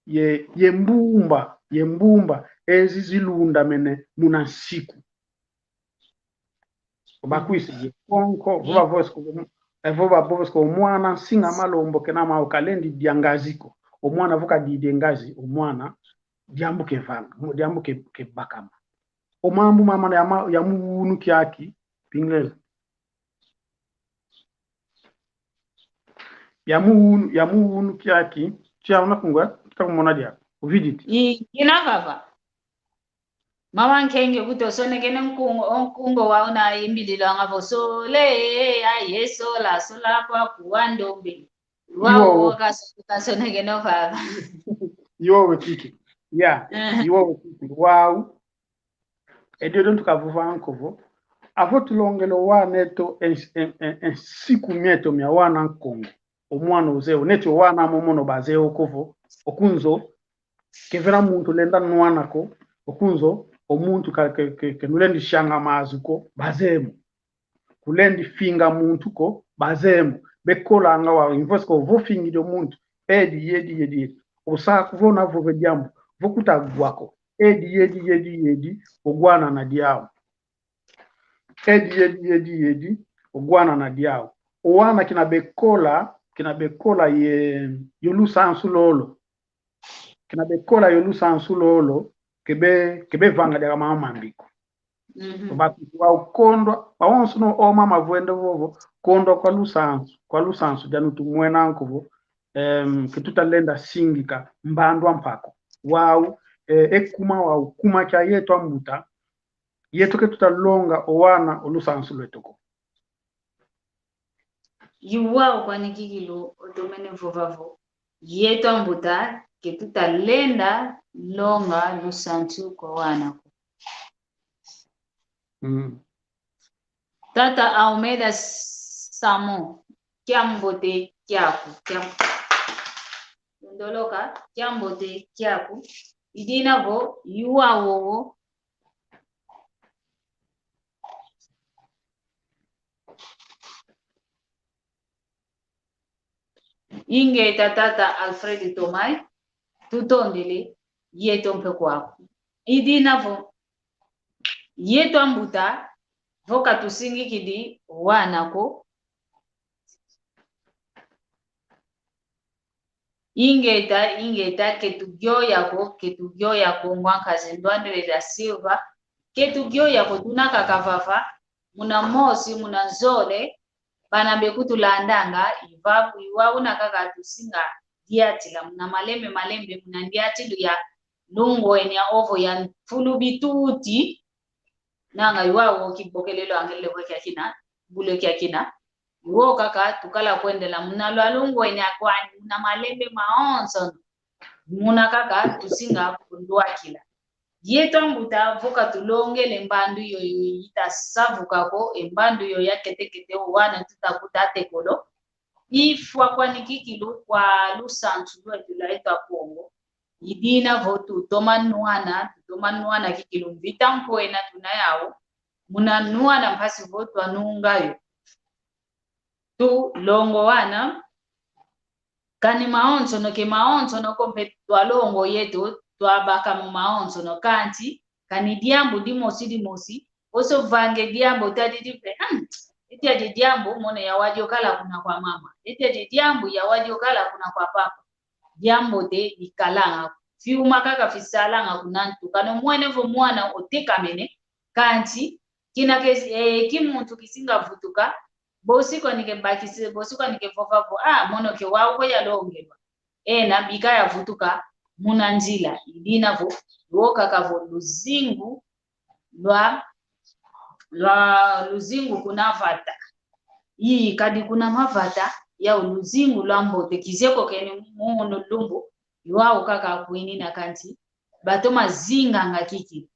ye, ye mbumba, ye mbumba, ezi zilundamene muna nsiku. Obakwisi ye konko, vo bavovesi ko, eh, vo bavovesi ko, o mwana nsinga malombo kena mau kalendi dia ngazi ko. O mwana vo kadidi e ngazi, o mwana diambu kevanga, diambu ke, kebakama. O mambu mama ya ma-, ya mu unu kiaki, pingela. Ya mu unu, ya mu unu kiaki, tia una kungwa, kita kumona dia. Ovididi. I, ina vava. Mama Nkenge kuti osonekene nkungu, o nkungu wau na imbililwanga vo sole, a ye sola, sola kwaku wa ndombe. Wau. Iwowo. Kaso-, kasonekene o vava. Iwowo kiki. Ya, mhm, iwowo kiki. Wau. E diodio ntu kavova nkovo. Avo tulongele o wana eto en-, en-, en-, e nsiku mieto mia wana Nkongo. O mwana ozeye o, neti o wana momo no bazeye o kovo, o kunzo, kevena muntu lenda nwana ko, o kunzo, o muntu ka, ke, ke, ke nulendi sianga mazu ko, bazeye mo. Kulendi finga muntu ko, bazeye mo. Bekolanga wau, invosi ko, vo fingidi o muntu, edi, edi, edi, edi. Osa kuvona vove diambu, vo kutagwa ko, edi, edi, edi, edi, ogwanana diau. Edi, edi, edi, edi, ogwanana diau. O wana kina bekola, kina bekola ye, yo lusansu lolo. Kina bekola yo lusansu lolo, kebe, kebe vanga diaka mama mambi ko. Mhm. Ba, wau kondwa, wawonso no o mama vwende vovo, kondwa kwa lusansu, kwa lusansu, dianu tumwena nkovo, em, ke tutalenda singika, mbandwa mpa ko. Wau, eh, e kuma wau, kuma kia yeto ambuta, yeto ke tutalonga o wana o lusansu lweto ko. Iwau kwani kikilu otomene vova vo, yeto ambuta ke tutalenda longa lusansu kwa wana ko. Mm. Tata Almeida Samo, kiambote kiaku, kiam-, ndoloka, kiambote kiaku, idina vo, iwau wowo. Ingeta tata Alfred Tomai, tutondele, yeto mpe kwaku. Idina vo, yeto ambuta, vo katusingikidi wana ko. Ingeta, ingeta, ke tugyoya ko, ke tugyoya ko, ngwa nkazi Ndwandele da Silva, ke tugyoya ko, tuna kaka vava, muna mosi, muna nzole, bana bekutulandanga, iva, iwau na kaka tusinga diatila, muna malembe, malembe, muna ndiatilu ya lungwenya ovo ya mfulu bituti, nanga iwau kibokelelo angele kwe kiakina, bule kiakina. Iwo kaka tukala kwendela muna lwa lungwenya kwani, muna malembe mawonso. Muna kaka tusinga kulwakila. Yeto ambuta vo katulongele mbandu yoyo itasavuka ko, e mbandu yoyo ya kete-kete wana tutakuta tekolo. Ifwa kwani kikilu kwa lusansu lweto lwa yeto Akongo. Idina vo tutoma nwana, tutoma nwana kikilu mvita mpwena tuna yau. Muna nwana mpasi vo twanunga yo. Tulongo wana, kani mawonsono ke mawonsono ko mpe twalongo yeto, twabaka mu mawonsono kanti, kani diambu dimosi dimosi, oso vange diambu tadidi mpe, hmm, eti adi diambu mono yawa diokala kuna kwa mama, eti adi diambu yawa diokala kuna kwa papa. Diambote dikalanga, fiuma kaka fisalanga kuna ntu, kana omwene vo mwana otekamene, kanti, kina ke, eh, kimuntu kisinga vutuka, bosi kwani ke bakisi, bosi kwani ke vova vo, ah, mono ke wau ko yalongelwa. Ena, bika yavutuka muna nzila, idina vo, wo kaka vo luzingu lwa, lwa luzingu kuna vata. Ii, kadi kuna mavata, yau luzingu lwambote, kizeko kene munu lumbu, iwau kaka akwinina kanti, batoma zinganga kiki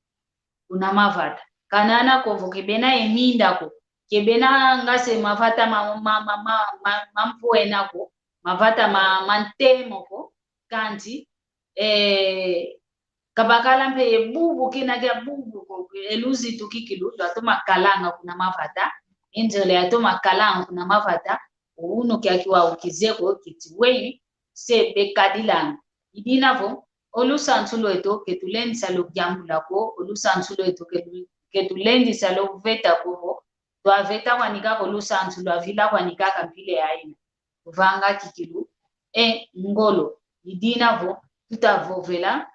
kuna mavata. Kana ana ko vo kebena e minda ko, kebena ngase mavata ma, ma, ma mpwena ko, mavata ma, ma ntemo ko, kanti, eh, kabakala mpe e bubu kina kia bubu ko, e luzitu kikilu, lwatoma kalanga kuna mavata, e nzole yatoma kalanga kuna mavata, unu kiaki wau kizeko kiti weyi, se bekadilanga. Idina vo, o lusansu lweto ke tulendisa lwo kiambula ko, o lusansu lweto ke lu-, ke tulendisa lwo veta ko vo, Twaveta kwani kaka o lusansu lwavila kwani kaka mpila yaina. Vanga kikilu e ngolo. I dina vo tutavovela.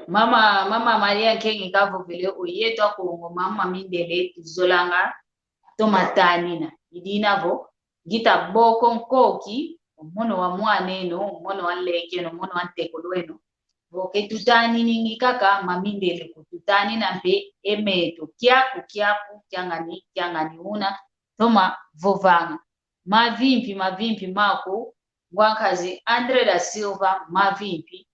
Mama, mama Maria Nkenge kavovele: o yeto a Kongo, mama mindele tuzolanga toma tanina. I dina vo ngita boko nkoki, o mono wa mwan'eno, o mono wa nlek'eno, o mono wa ntekolo eno, vo ke tutaniningi kaka mamindele ko, tutanina mpe e meto, kiaku, kiaku, kiangani, kiangani una toma vovanga. Mavimpi, mavimpi maku, ngwa nkazi André da Silva, mavimpi.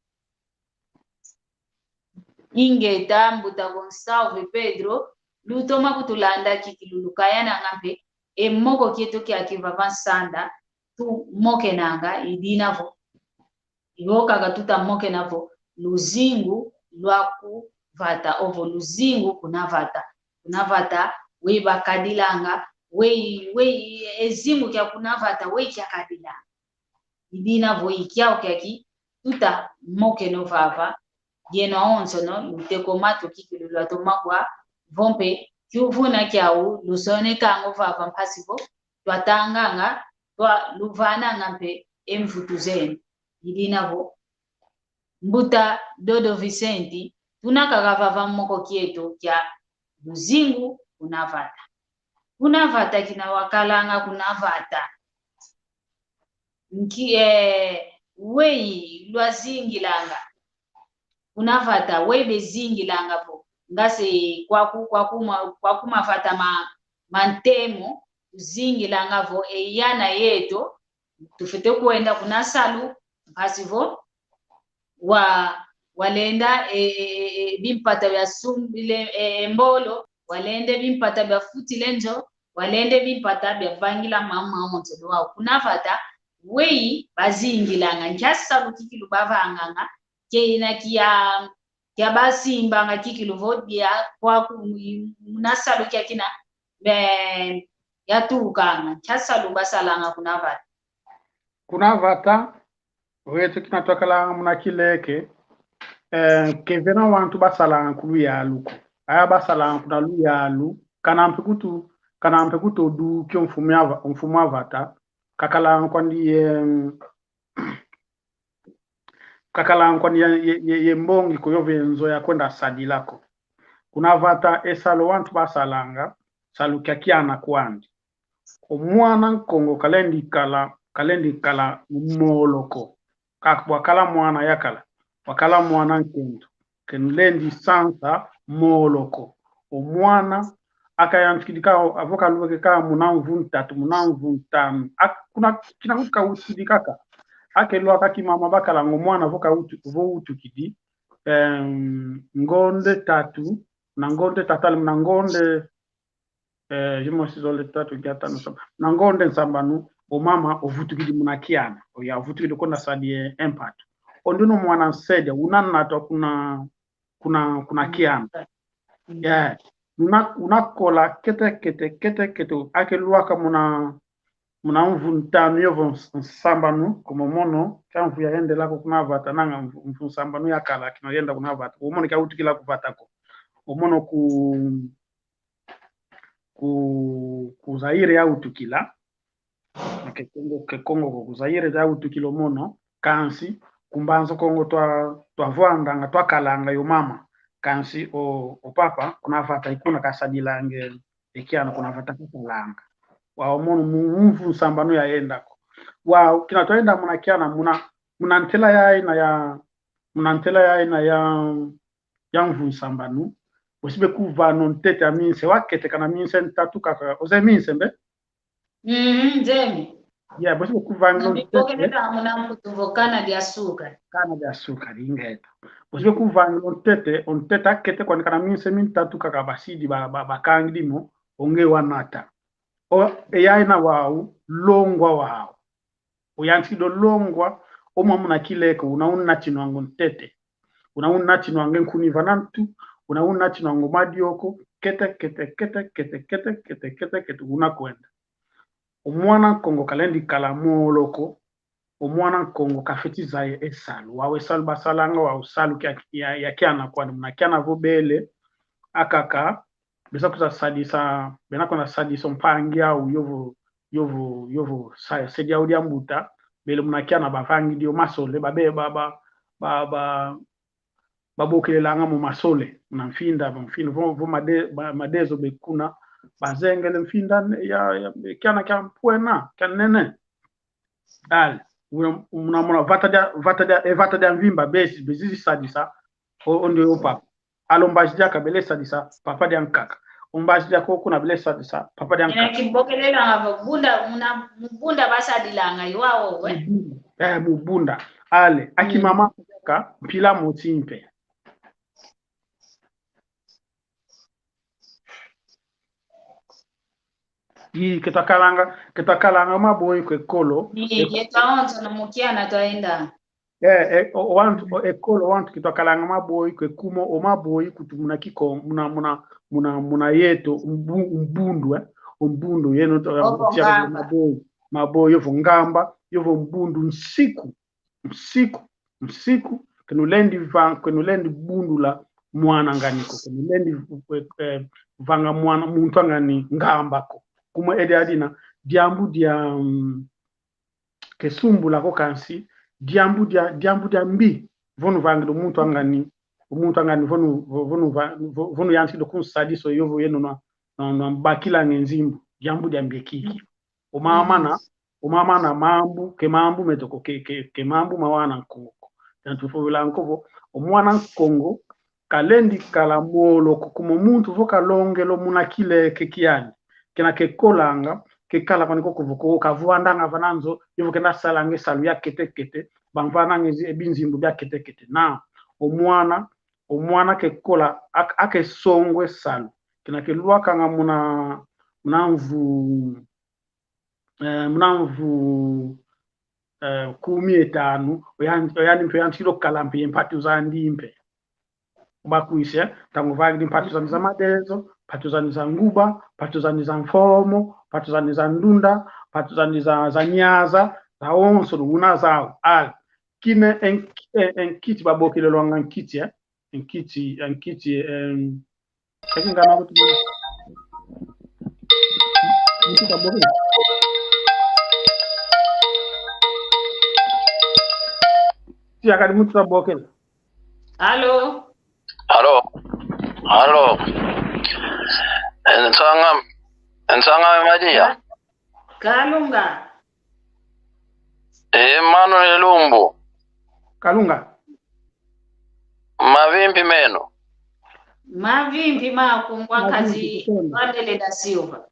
Ingeta, mbuta Gonçalves Pedro, lutoma kutulanda kikilu, lukayananga mpe e moko kieto kiaki vava nsanda, tumokenanga. I dina vo i vo kaka tutamokena vo luzingu lwa ku vata, ovo luzingu kuna vata. Kuna vata, weyi bakadilanga, weyi, weyi, e zingu kia kuna vata, weyi kiakadilanga. I dina vo i kiau kiaki tutamokena o vava. Yeno awonsono luteko matu kikilu lwatoma kwa, vo mpe kiuvuna kiau lusonekanga o vava mpasi vo twatanganga, twa luvananga mpe e mvutu zeno. I dina vo mbuta Dodo Vicente, tuna kaka vava moko kieto kia luzingu kuna vata. Kuna vata kina wakalanga kuna vata. Nki, eh, weyi lwazingilanga kuna vata, weyi bezingilanga vo ngase kwaku, kwaku ma, kwaku mavata ma, ma ntemo, tuzingilanga vo e yana yeto, tufwete kwenda kuna salu, mpasi vo wa, walenda e, e, e, e, bimpata bia sumbile, e, e, mbolo, walende bimpata bia futile nzo, walende bimpata bia vangila mama onzo. Wau kuna vata, weyi bazingilanga, nkia salu kikilu bavanganga, kina kia, kia basimbanga kikilu vo dia kwaku, muna salu kia kina, be, yatukanga, nkia salu basalanga kuna vata. Kuna vata, wetu kina twakalanga muna kileke, eh, ke vena wantu basalanga ku luyalu ko. Aya basalanga kuna luyalu, kana mpe kutu, kana mpe kutu oduki o mfumu a va, o mfumu a vata, kakalanga kwandi, em, kakalanga kwandi ye, ye, ye, ye mbongi ko yove nzo ya kwenda sadila ko. Kuna vata e salu wantu basalanga, salu kia kiana kwandi. O mwana Nkongo kalendi kala, kalendi kala molo ko. Kaka bwakala mwana yakala, bwakala mwana nkento, ke nlendi sansa molo ko. O mwana a kayantikidi kaka, avo kalweke kaka muna mvu ntatu, muna mvu ntanu. A, kuna, kina kuti kawutukidi kaka. A kelwaka kimama bakalanga o mwana vo kawutu, vo wutukidi, em, ngonde tatu, na ngonde tatu, ali muna ngonde, eh, jimo sizole tatu, gia tanu, saba. Na ngonde nsambanu, o mama ovutukidi muna kiana. Oya ovutukidi kwenda sadi e, e mpatu. O ndinu mwana nsede, una natwa kuna, kuna, kuna kiana. Yeah. Una, una kola kete, kete, kete, kete. A kelwaka muna, muna mvu ntanu yovo ns-, nsambanu, komo mono, kia mvu yayendelako kuna vata nanga mvu, mvu nsambanu yakala, kina yenda kuna vata. O mono kia wutukila ku vata ko. O mono ku, ku, ku Zaire yawutukila. Ke Kongo, ke Kongo ko, ku Zaire yawutukila o mono, kansi ku Mbanza Kongo twa, twavwandanga, twakalanga yo mama. Kansi o, o papa, kuna vata i kuna kasadilanga e kiana, kuna vata kakalanga. Wau o mono mu, mvu nsambanu yayenda ko. Wau, kina twayenda muna kiana, muna, muna ntela yaina ya, muna ntela yaina ya, ya mvu nsambanu, bosi bekuvana o ntete a minse, wakete kana minse ntatu kaka, ozeye minse mbe? Mm, nzemi. Yeah, bosi bekuvana o ntete. Muna mputu vo kana dia sukari. Kana dia sukari, ingeta. Bosi bekuvana o ntete, o ntete akete kwandi kana minse mintatu kaka basidi ba, ba, bakangidi mo, o nge wanata. O, e yaina wau, longwa wau. Oyantikidi o longwa, o mwa muna kileke, una unatinwanga o ntete. Una unatinwanga e nkuni vana ntu, una unatinwanga o madioko, kete, kete, una kwenda. O mwana Nkongo kalendi kala molo ko, o mwana Nkongo kafeti zaya e salu. Wau e salu basalanga, wau salu kia, ya, ya kiana kwani. Muna kiana vo bele, akaka, besa kwiza sadisa, bena kwenda sadisa o mpangi au, yovo, yovo, yovo, sa, se diau dia mbuta, bele muna kiana bavangidi o masole, babe, ba, ba, ba, ba, babokelelanga mo masole, muna mfinda, mfinda, vo, vo made-, ba, madezo be kuna, bazengele mfinda, ya, ya, kiana kia mpwena, kia nene. Ale, muna, muna, muna vata dia, vata dia, e vata dia mvimba, bezi, bezizi sadisa, o, o ndio o papa. Ale o mbazi diaka bele sadisa, papa diankaka. O mbazi diaka o kuna bele sadisa, papa diankaka. Ina kibokelelanga mu bunda, muna, mu bunda basadilanga, yo wau, we. Mu bunda. Eh, mu bunda. Ale, aki mama diaka, mpila moti mpe. Ii, ke twakalanga, ke twakalanga maboyi kwe kolo. Ii, ke twaonso na mukiana twaenda. Eh, eh, o, o wantu, o, ekolo wantu ke twakalanga maboyi kwe kuma o maboyi kutu muna Kikongo, muna, muna, muna, muna yeto, mbu-, mbundu, eh. O mbundu yeno to, o, o, ngamba. Maboyi, maboyi, yovo ngamba, yovo mbundu nsiku. Nsiku, nsiku, ke nulendi va-, ke nulendi bundula mwana ngani ko, ke nulendi, eh, eh, vanga mwana, muntu angani ngamba ko. Kuma edi adina, diambu dia, mm, ke sumbula ko kansi, diambu dia, diambu dia mbi, vo nuvangidi muntu angani, muntu angani, vo nu-, vo-, vo nuva-, vo-, vo nuyantikidi kunsadisa yovo yeno nwa, nwa, nwa mbakilanga e nzimbu, diambu dia mbi kiki. O mama na, o mama na mambu, ke mambu meto ko, ke, ke, ke mambu ma wana Nkongo ko. Yantu fovela nko vo, o mwana Nkongo, kalendi kala molo ko, kuma o muntu vo kalongele o muna kileke kiani. Kena ke kolanga, ke kala kwani ko kuvo ko, kavwandanga vana nzo, yovo kenda salanga e salu ya kete-kete, bamvananga e zi-, e binzimbu bia kete-kete. Na, o mwana, o mwana ke kola, ak-, ake songo e salu. Kena ke lwakanga muna, muna mvu, eh, muna mvu, eh, kumi ye tanu, o yan-, o yandi mpe yantikidi kala mpe ye mpatu zandi mpe. Bakwisi, eh, ntangu vangidi mpatu zandi za madezo, mpatu zandi za nguba, mpatu zandi za mfomo, mpatu zandi za ndunda, mpatu zandi za, za nyaza, zawonso luna zau. Al, kine en-, en-, enkiti babokelelwanga nkiti, eh, enkiti, enkiti, em, Eki ngana kuti mwana. Muntu tabokela. Tia kadi muntu tabokela. Alo. Alo. Alo. Nsanga, nsanga Maria. Kalunga. E, mano e lumbu. Kalunga. Mavimpi meno. Mavimpi makungwa. Mavimpi kazi tutona. Vandele da Silva.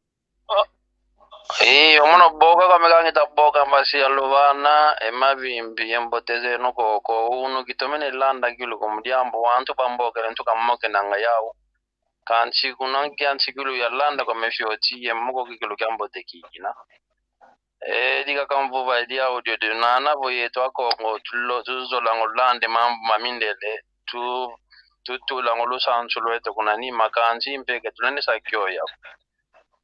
Iyo, muno boka kame kangita boka mbasi ya luvana, e mavimpi, ye mbote zeno koko, unu kitomene landa kilu ko mu diambu, wantu bambokele ntu kamokenanga yau. Kansi kuna kiansi kilu yalanda kwame fioti, ye moko kikilu kiambote kikina. E, dika kamvuva idi audio de nana vo yeto Akongo, tulo, tuzolango lande mambu mamindele, tu, tutulanga lusansu lweto kuna nima kansi mpe ke tulenda sa kioya.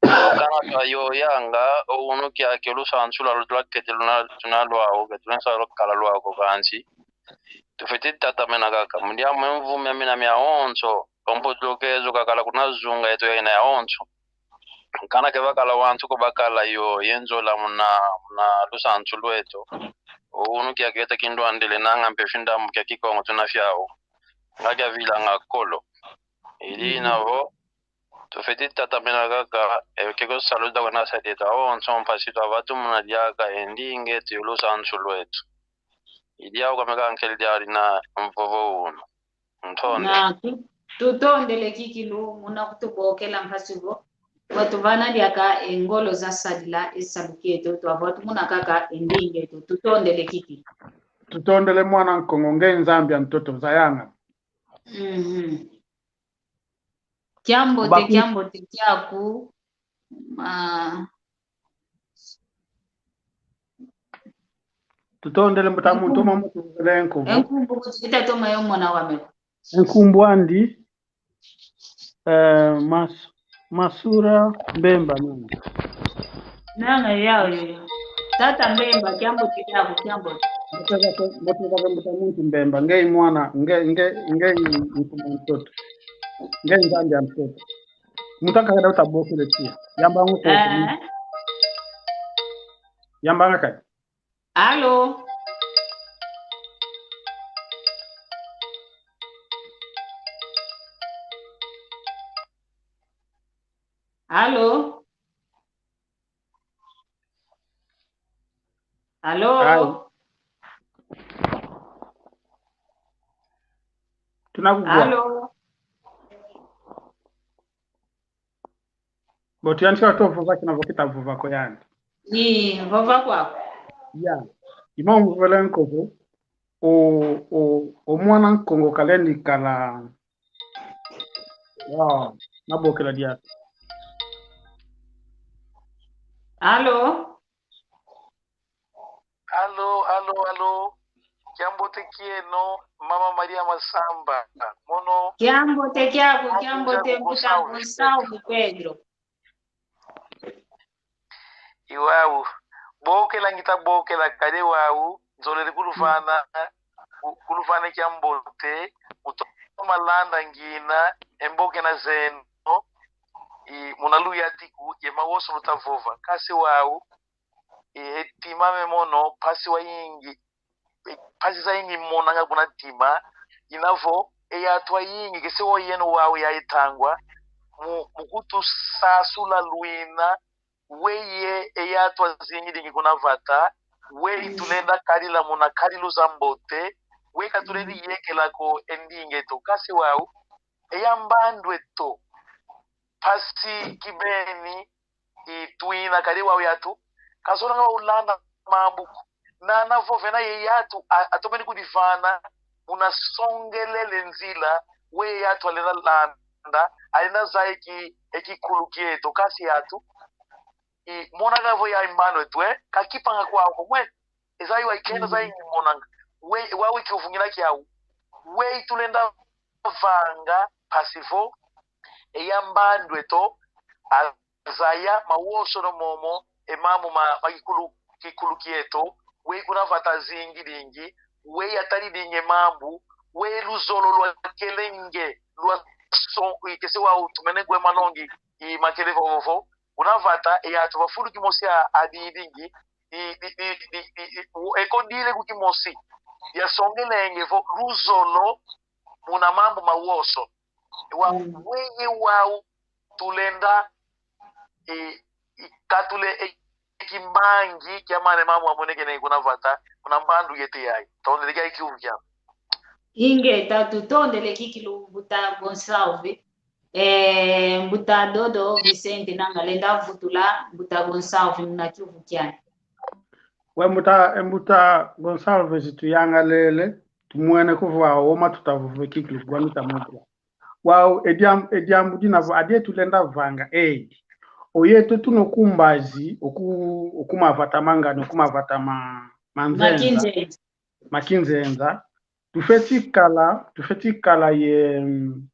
Kana twayoyanga, o unu kiaki lusansu lwalo twakete luna, tuna lwau, ke tulenda sa kala lwau ko kansi. Tufeti tatamena kaka, mu diambu mvu miamina miawonso, o mputulukezo kakala kuna zunga yeto yaina yawonso. Kana ke bakala wantu ko bakala yo, ye nzola muna, muna lusansu lweto. O unu kiaki yeto kindwandele nanga mpe findambu kia Kikongo tuna fiau. Nga kiavilanga kolo. Idi ina vo, tufeti tatamena kaka, e, keko salu da kwenda sa dieta, o, nso mpasi twavatumuna diaka, e ndinga eto, lusansu lweto. Idi au kame kankele diari na mvovo unu. Ntonde. Na, tu-, tutondele kikilu, muna kutubokela mpasi vo. Watuvana diaka, e ngolo za sadila, e salu kieto, twavatumuna kaka, e ndinga eto, tutondele kikilu. Tutondele mwana Nkongo, nge Nzambi a ntoto, zayanga. Mhm. Kiambote, kiambote kiaku, ah. Tutondele mbuta muntu, nkumbu. Mama muntu, nkumbu. Nkumbu kuti kita toma yo mona wame. Nkumbu andi, eh, Mas-, Masura Mbemba nini. Nanga yau yoyo. Tata Mbemba, kiambote kiaku, kiambote. Mbote zako, mbote zako mbuta muntu Mbemba. Ngeye mwana, nge, nge, ngeye nkuma ntoto. Ngeye Nzambi a ntoto. Mutaka kada utabokele tia. Yamba ngu ko. Eh. Yamba nga kadi. Alo. Alo. Alo. Ai. Tunakugwa. Alo. Bo tuyantika tuvova kina vo kita vova ko yandi. Ni, vova kwaku. Ya. Ima umvovele nkovo. O, o, o mwana Nkongo kalendi kala. Wow. Nabokela diaka. Alo. Alo, alo, alo. Kiambote kieno, Mama Maria Masamba. Mono. Kiambote kiaku, kiambote mbuta Gonçalves Pedro. Iwau. Bokela ngita bokela kadi wau. Nzolele kuluvana, ku-, kuluvana kiambote. Mutoma landa ngina, e mbokena zeno. I, muna luyadiku, ye mawoso luta vova. Kasi wau. E, e tima ame mono, mpasi wayingi, e, mpasi zayingi monanga kuna tima, ina vo, e yatu ayingi, kese wo yeno wau ya etangwa, mu, mu kutusasula lwina, weye e yatu azingidingi kuna vata, weyi tulenda kadila muna kadilu za mbote, we katulendi yekela ko e ndinga eto, kasi wau, e ya mbandu eto, mpasi kibeni, i twina kadi wau yatu, kazolanga wau landa mambu ko. Nana vovena ye yatu, a-, atomeni kudivana, muna songelele nzila, we yatu alenda landa, alenda zaya e ki-, e kikulu kieto, kasi yatu, i monanga vo ya mbandu eto, e, kakipanga kwau ko, mwe, e zaya wa ikena zayingi monanga, we, wau e kiuvu ngina kiau, we tulenda vanga, mpasi vo, e ya mbandu eto, a-, zaya mawosono momo, e mambu ma, ma kikulu, kikulu kieto, we kuna vata azingidingi, we yatalidingi e mambu, we luzolo lwakelenge, lwa so, i kese wau tumene ngwe malongi, i makele vovovo, kuna vata, e yatu va fulu kimosi a, adidingi, i, i, i, i, i, i, u-, e ko dile ku kimosi, yasongelenge vo luzolo, muna mambu mawoso. Wa, mm, weye wau, tulenda, e, e, katule, e, e kimbangi kia mane mambu amonekene kuna vata, kuna mbandu yete yayi. Tondele kia ikiuvu kia. Ingeta, tutondele kikilu mbuta Gonçalves. E, mbuta Dodo Vicente nanga lenda vutula mbuta Gonçalves muna kiuvu kiani. We mbuta, e mbuta Gonçalves tuyangalele, tumwene ko vo wau oma tuta vova kikilu kwa mita mobula. Wau, e diam-, e diambu dina vo, adie tulenda vanga, edi. Oyeto tuna ku mbazi, oku, oku mavata mangani, oku mavata ma, ma nzenza. Ma kinzenza. Ma kinzenza. Tufeti kala, tufeti kala ye, mm,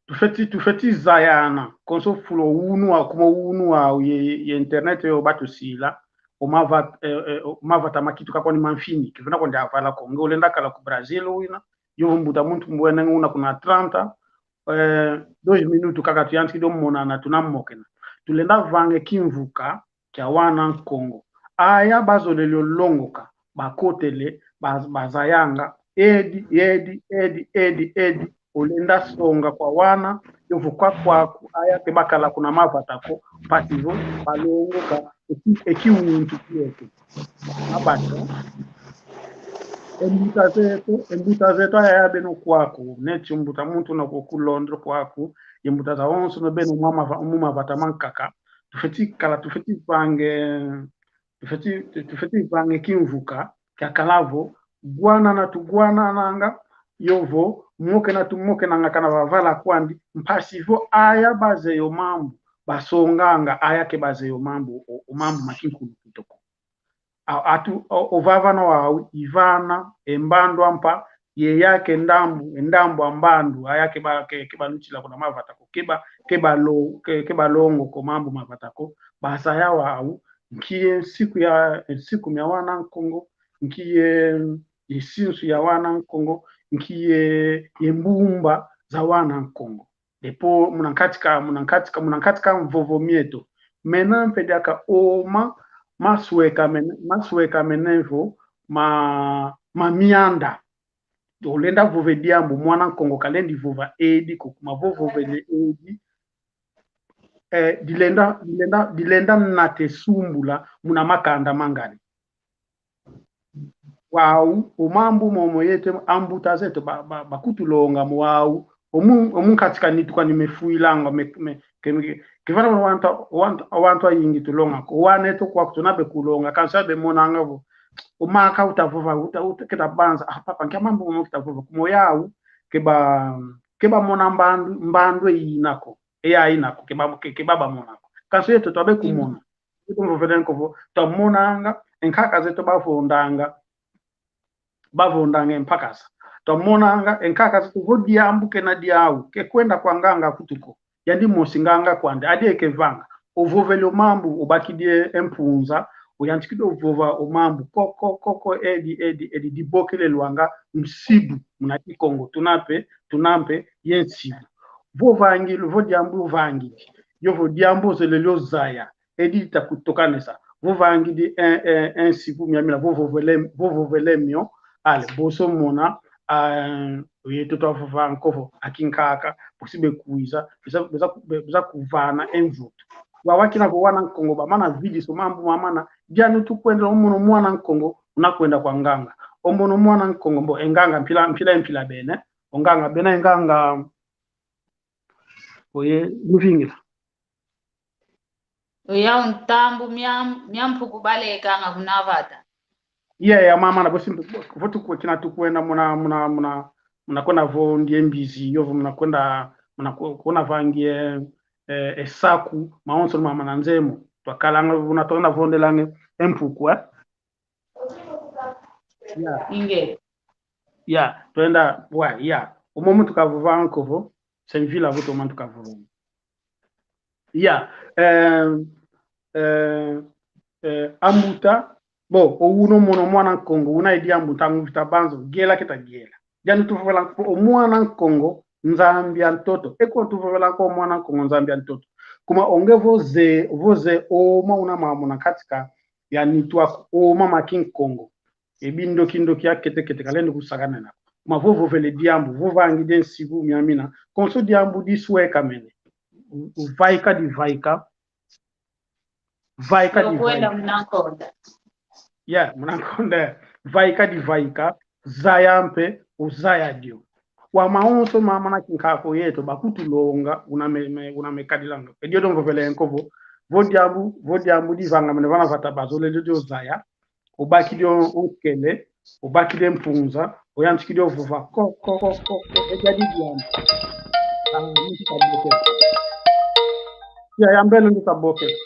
tufeti, tufeti zayana, konso fulu unu wa, kuma unu wa ye, ye internet yo batusila, o mava-, e, e, o mavata ma kituka kwani ma mfini, kivena kwandi avala ko. Nge ulenda kala ku Brazil wina, yo mbuta muntu mbwene nguna kuna tranta, eh, dois minutos kaka tuyantikidi o monana tuna mokena. Tulenda vanga e kimvuka kia wana Nkongo. Aya bazolele o longoka, bakotele, baz-, bazayanga, edi, edi, edi, edi, edi, olenda songa kwa wana, yovo kwa kwaku, aya ke bakala kuna mavata ko, mpasi vo, balongoka, e ki-, e kiwuntu kieke. Mabata. E mbuta zeto, e mbuta zeto aya, aya beno kwaku, neti mbuta muntu na ku, ku Londres kwaku, ye mbuta zawonso no beno mwa mava-, mu mavata mankaka. Tufeti kala, tufeti vange, tufeti, tufeti vange kimvuka, kiakala vo, gwanana tugwanananga, yovo, mokena tumokenanga kana vavala kwandi, mpasi vo aya bazeye o mambu, basonganga, aya ke bazeye o mambu, o, o mambu ma kinkulu kitoko. A-, atu, o, o vavana wau, ivana, e mbandu ampa, ye yake ndambu, e ndambu a mbandu, aya ke ba, ke, ke balutila kuna mavata ko, ke ba, ke balo-, ke, ke balongoka o mambu mavata ko, bazaya wau, nki ye nsiku ya, nsiku mia wana Nkongo, nki ye, ye sinsu ya wana Nkongo, nki ye, ye mbumba za wana Nkongo. Depo muna nkati ka, muna nkati ka, muna nkati ka mvovo mieto. Mena mpe diaka o ma, masweka mene, masweka mene vo ma, ma mianda. Olenda vova e diambu, mwana Nkongo kalendi vova edi ko, kuma vo ovovele edi, eh, dilenda, dilenda, dilenda nate sumbula muna makanda mangani. Wau, o mambu momo yeto ambuta zeto ba, ba, bakutulonga mo wau, omu, omu nkati ka nitu kani mefuilanga, me, me, ke, me, ke, kevana wantu, wantu, wantu ayingi tulonga ko, wana eto kwaku tuna be kulonga, kansi abe monanga vo, o maka uta vova, uta, uta, keta banza, ah, papa, nkia mambu momo keta vova, kuma o yau, keba, keba mona mbandu, mbandu e ina ko, e ya ina ko, keba, ke, keba bamona ko. Kansi yeto twabe kumona. Yeto mvovele nko vo, twamonanga, e nkaka zeto bavondanga, bavondanga e mpakasa. Twamonanga, e nkaka zeto vo diambu kena diau, ke kwenda kwa nganga kutu ko. Yandi mosi nganga kwandi, adie kevanga. Ovovele o mambu, obakidi e mpunza, oyantikidi ovova o mambu, ko, ko, ko, ko, edi, edi, edi, dibokelelwanga nsibu, muna Kikongo, tuna mpe, tuna mpe, ye nsibu. Vo vangidi, vo diambu vangidi, yovo diambu ozolele ozaya, edi takutokanesa. Vo vangidi e, e, e nsibu miamina, vo vovele, vo vovele mio, ale, bonso mona, ah, yeto twavova nko vo, a kinkaka, bosi be kwiza, beza, beza, be, beza kuvana e mvutu. Wau kina vo wana Nkongo bamana vidisa o mambu mamana, dianu tukwenda, o mono mwana Nkongo, una kwenda kwa nganga. O mono mwana Nkongo mbo, e nganga mpila, mpila, mpila bena, o nganga bena, e nganga, oye, mvingila. Oya o ntambu mia, mia mpuku balekanga kuna vata. Iya, iya, mama, na bosi, vo tuku-, kina tukwenda muna, muna, muna, muna kwenda vo ndie mbizi, yovo muna kwenda, muna ku-, kuna vangie, eh, e saku, mawonso mama na nzemo. Twakalanga, muna twenda vondelanga e mpuku, eh? Ya. Inge. Ya, twenda, wa, ya. O momo tukavova nko vo, se mvila vo o momo tukavova. Ya, eh, eh, eh, ambuta, bo, o uno mono mwana Nkongo, una e diambu ntangu vita banza, gela keta gela. Dianu tuvovela nko, o mwana Nkongo, Nzambi a ntoto. E ko tuvovela nko o mwana Nkongo, Nzambi a ntoto. Kuma o nge vo ze, vo ze, o ma una mamona katika, ya nitu aku, o ma ma Kinkongo. E bindoki ndoki ya kete kete kalendi kusakanena. Kuma vo vovele diambu, vo vangidi e nsibu miamina. Konso diambu diswekamene. Vaika di vaika. Vaika di vaika. Muna nkonda. Ya, muna nkonda. Vaika di vaika. Zaya mpe, ozaya dio. Wa mawonso mama na kinkaka yeto, bakutulonga, una me, me, una me kadilanga. E dio dio mvovele nko vo, vo diambu, vo diambu divangamene vana vata bazolele dio zaya. Obakidi o nkele, obakidi e mpunza, oyantikidi ovova ko, ko, ko, ko, ko, e dia di diambu. Ah, muntu kabokela. Ya, yambeno muntu kabokela.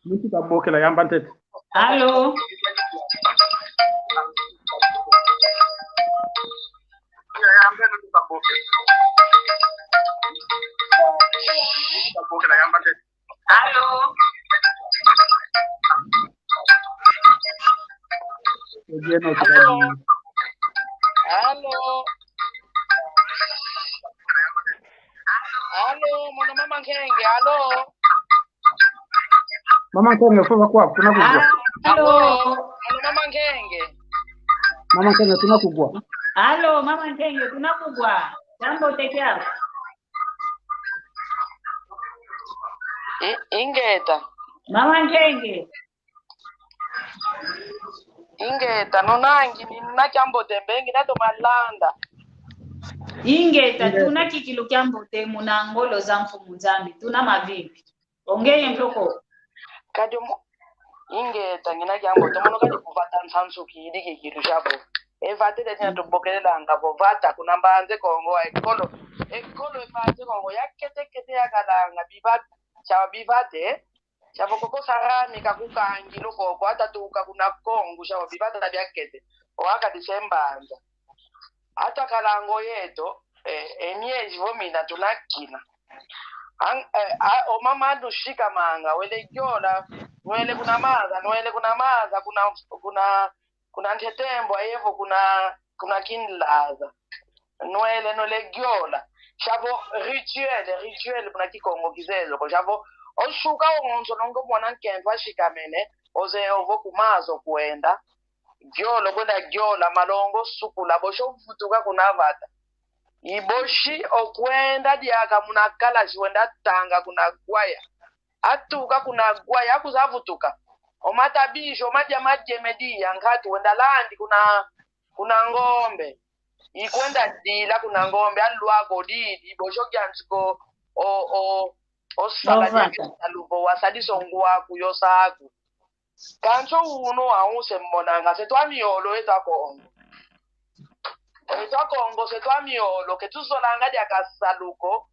Muntu kabokela, yamba ntete. Allô? Allô? Allô? Allô, mono mama Nkenge, allô? Mama Nkenge, fova kwa, tuna kugwa. Ah, allô? Allô, mono mama Nkenge. Mama Nkenge, tuna kugwa. Allô, mama Nkenge, tuna kugwa. Kiambote kiaku. I-, ingeta. Mama Nkenge. Ingeta, nonangi, nina kiambote mbengi, nato malanda. Ingeta, ingeta. Tuna kikilu kiambote muna ngolo za Mfumu Nzambi, tuna mavimpi. Ongeye mpoko. Kadi mu-, ingeta, ngina kiambote, mono kadi ku vata nsansuki, idi kikilu kiavo. E vata edi tina tubokelelanga vo vata, kuna Mbanza Kongo, ekolo, ekolo e Mbanza Kongo, ya kete kete yakalanga, bivata, sia bivata, eh? Siavo koko Sarami kakukangila koko, atatuka kuna Kongo, siavo bivata biakete, o akadi se Mbanza. Ata kalango yeto, eh, e miezi vo mina tuna kina. Ang-, eh, a, o mama anu shikamanga, wele gyola, nwele kuna maza, nwele kuna maza, kuna, kuna, kuna Ntetembo, ayevo kuna, kuna Kinlaza. Nwele, nwele gyola. Shavo rituel, rituel, kuna Kikongo kizezo ko. Shavo, oshuka ongonso nongo mwana nkento ashikamene, oze ovo kumazo kwenda. Gyola, kwenda gyola, malongo sukula, boshi ovutuka kuna vata. Iboshi okwenda diaka muna kalasi wenda tanga kuna gwaya. Atuka kuna gwaya, akuza avutuka. Omata bishi, omadia madieme dia, nkatu wenda landi kuna, kuna ngombe. Ikwenda dila kuna ngombe, alwako didi, boshi ogianziko, o, o, osala dia saluvo, wasadisa ongwaku, yosaku. Kansi unu wau se monanga, se twa miolo eto Akongo. Eto Akongo, se twa miolo, ke tuzolanga diaka salu ko.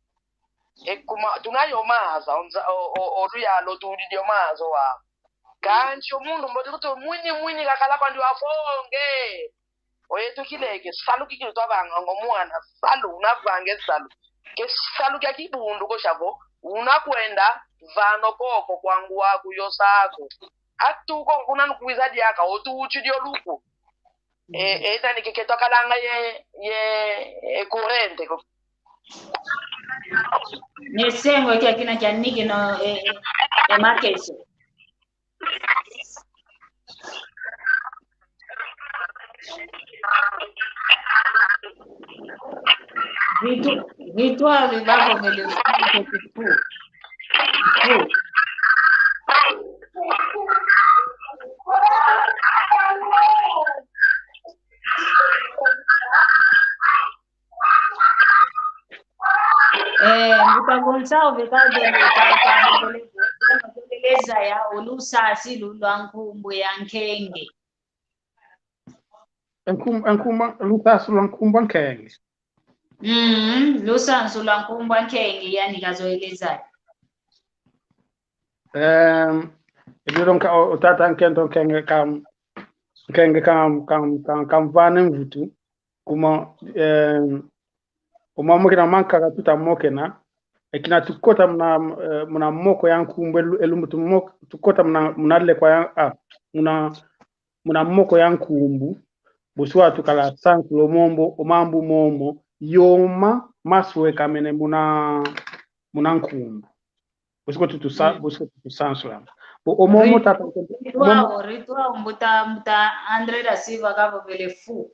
E kuma, tuna yo maza, onza, o, o, o, luyalo tudi dio maza wa. Kansi o muntu mboti kuti mwini mwini kakala kwandi wafonge. Oyeto kileke, salu kiki twavanga ngo mwana, salu, unavange salu. Ke salu kia kibundu ko shavo, unakwenda vana koko kwa ngwaku yosaku. Atuka kuna nukwiza diaka, otu uchi dio luku. E, e, tani keke twakalanga ye, ye, e, corrente ko. Ne sengo kia kina kia niki no, e, e, e makese. Ritu-, ritual bavovele fu, fu, fu. Eh, Mbuta Gonçalves, ka dele, ka, ka dele, dele, dele zaya, o lusasi lu lwa nkumbu ya nkenge. Nkum-, nkumbu, lusasi lwa nkumbu a nkenge. Mm, lusasi lwa nkumbu a nkenge, yani kazoele zaya. Em, e dilo nka-, o, o tata nkento nkenge kam-, nkenge kam-, kam-, kam-, kamvana mvutu. Kuma, eh, o mamo kina mankaka tuta mokena, e kina tukota muna, eh, muna moko ya nkumbu, elu-, elumbu tumok-, tukota muna, muna lekwa ya, ah, muna, muna moko ya nkumbu, bosi wa tukala sansula o mombo, o mambu momo, yoma, maswekamene muna, muna nkumbu. Bosi ko tutu sa-, mm, bosi ko tutu sansula. Bo o momo ri-, tata, ritual, momo ritual mbuta, mbuta André da Silva kavovele fu.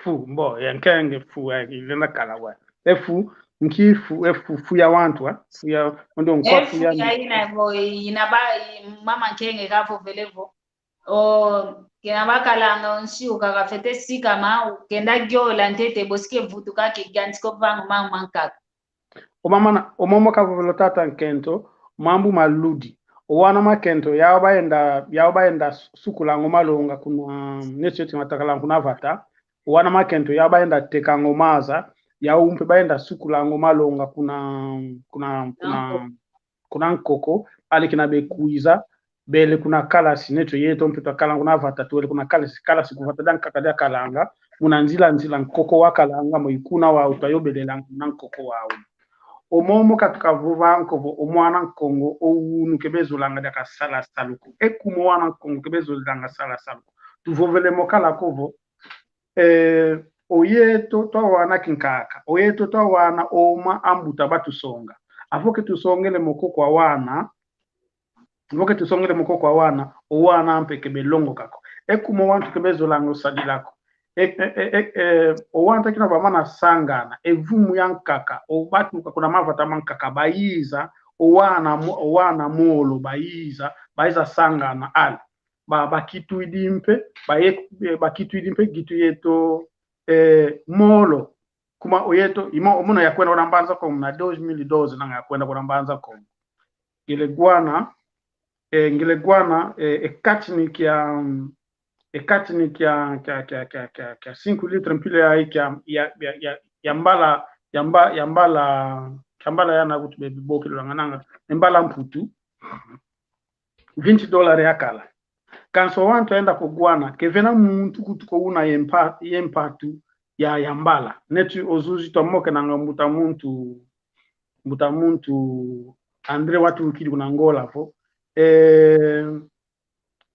Fu, mbo, ya nkenge fu, ya, ilenda kala wa. E fu, nki fu, e fu, fu ya wantu, wa? Fu ya, ondo nkwa e fu fu ya ya ni- ina, bo, ina ba, i-, mama nkenge kavovele vo. O, kena bakalanga o nsiu kaka fete sikama, kenda gyola ntete, bosi ke vutuka ke gansi ko vangu mama nkaka. O mama na, o momo kavovele o tata nkento, mambu maludi. O wana makento, yau bayenda, yau bayenda su-, sukulanga o malonga kuna, neti yoti matakala kuna vata. O wana makento, yau bayenda tekanga o maza, yau mpe bayenda sukulanga o malonga kuna, kuna, kuna, kuna nkoko, ale kina bekwiza, bele kuna kalasi, neto yeto mpe twakala kuna vata, twele kuna kalasi, kalasi ku vata dia nkaka diakalanga, muna nzila nzila nkoko wakalanga, mo ikuna wau twayobelelanga muna nkoko wau. O momo katukavova nkovo, o mwana Nkongo, o unu ke bezolanga diaka sala salu ko. E kuma o wana Nkongo ke bezolanga sala salu ko. Tuvovele mo kala kovo, eh, o yeto twawana kinkaka, o yeto twawana oma ambuta batusonga. Avo ke tusongele mo koko a wana, avo ke tusongele mo koko a wana, o wana mpe ke belongoka ko. E kuma o wantu ke bezolanga o sadila ko. E, e, e, e, e, o wantu kina bamana sangana, e vumu ya nkaka, o batuka kuna mavata ma nkaka, bayiza, o wana mo-, o wana molo, bayiza, bayiza sangana, ale. Ba, bakitwidi mpe, ba ye-, eh, bakitwidi mpe gitu yeto, eh, molo. Kuma o yeto, imo, o muna yakwenda kuna Mbanza Kongo muna dois mil e doze nanga yakwenda kuna Mbanza Kongo. Ngile gwana, eh, ngile gwana, eh, e katini kia, mm, e katini kia, kia, kia cinco litro mpila ya, kia, ya, ya, ya, ya mbala, ya mba-, ya mbala, kia mbala yana kutu bebi boki lulanga nanga, e mbala mputu. Vinte dólares yakala. Kansi o wantu ayenda ko gwana, ke vena muntu kutu ko una ye mpa-, ye mpatu ya, ya mbala. Neti o zuzi twamokenanga mbuta muntu, mbuta muntu André watulukidi kuna Angola vo, eh,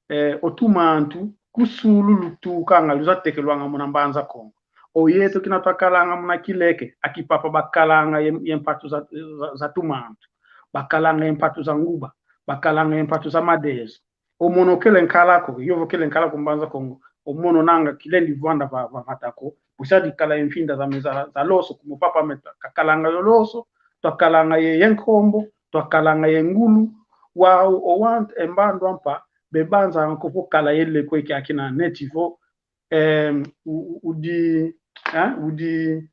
eh, o tumantu ku sulu lutukanga, luzatekelwanga muna Mbanza Kongo. O yeto kina twakalanga muna Kileke, a Kipapa bakalanga ye, ye mpatu za, za, za tumantu. Bakalanga ye mpatu za nguba, bakalanga ye mpatu za madezo. O mono kele nkala ko, yovo kele nkala ko Mbanza Kongo. O mono nanga kilendi vwanda va, va vata ko. Busa dikala ye mfinda zame za, za loso, kumo papa me kakalanga yo loso, twakalanga ye, ye nkombo, twakalanga ye ngulu, wa, o, o want, e mbandu ampa, bebanzanga ko vo kala ye leko eki akina neti vo, em, u, u, udi, eh, udi,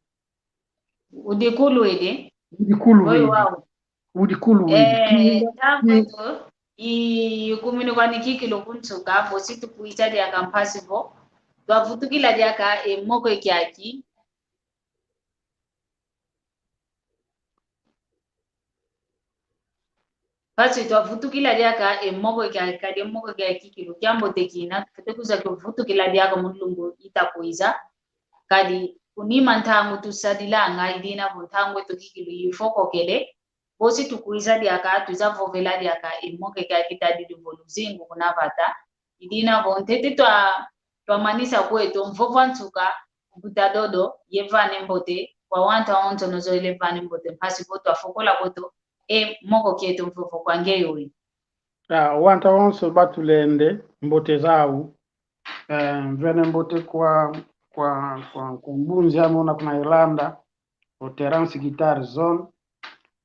Udi kulu edi. Udi kulu Oyo widi. Wau. Udi kulu widi. Eh, Kinga, ntangu kin- eto, i, ikumini kwani kikilu kunsuka, bosi tukwiza diaka mpasi vo twavutukila diaka e moko e kiaki. Mpasi twavutukila diaka e moko e kiaki, kadi e moko e kiaki kikilu kiambote kina, tufwete kwiza kuvutukila diaka mu lumbu ita kwiza. Kadi kunima ntangu tusadilanga, i dina vo ntangu eto kikilu ifokokele, bosi tukwiza diaka, twiza vovela diaka e moko e kiaki kitadidi vo luzingu kuna vata. I dina vo ntete twa, twamanisa kweto, mvovo a nsuka, mbuta Dodo, yevane mbote, kwa wantu awonso ozoele vane mbote, mpasi vo twafokola kweto, e moko kieto mvovo kwa nge yoyi. Ah, wantu awonso batulende, mbote zau, eh, mvene mbote kwa, kwa, kwa, kwa mbunzi ame una kuna Irlanda, o Terence Guitar Zone.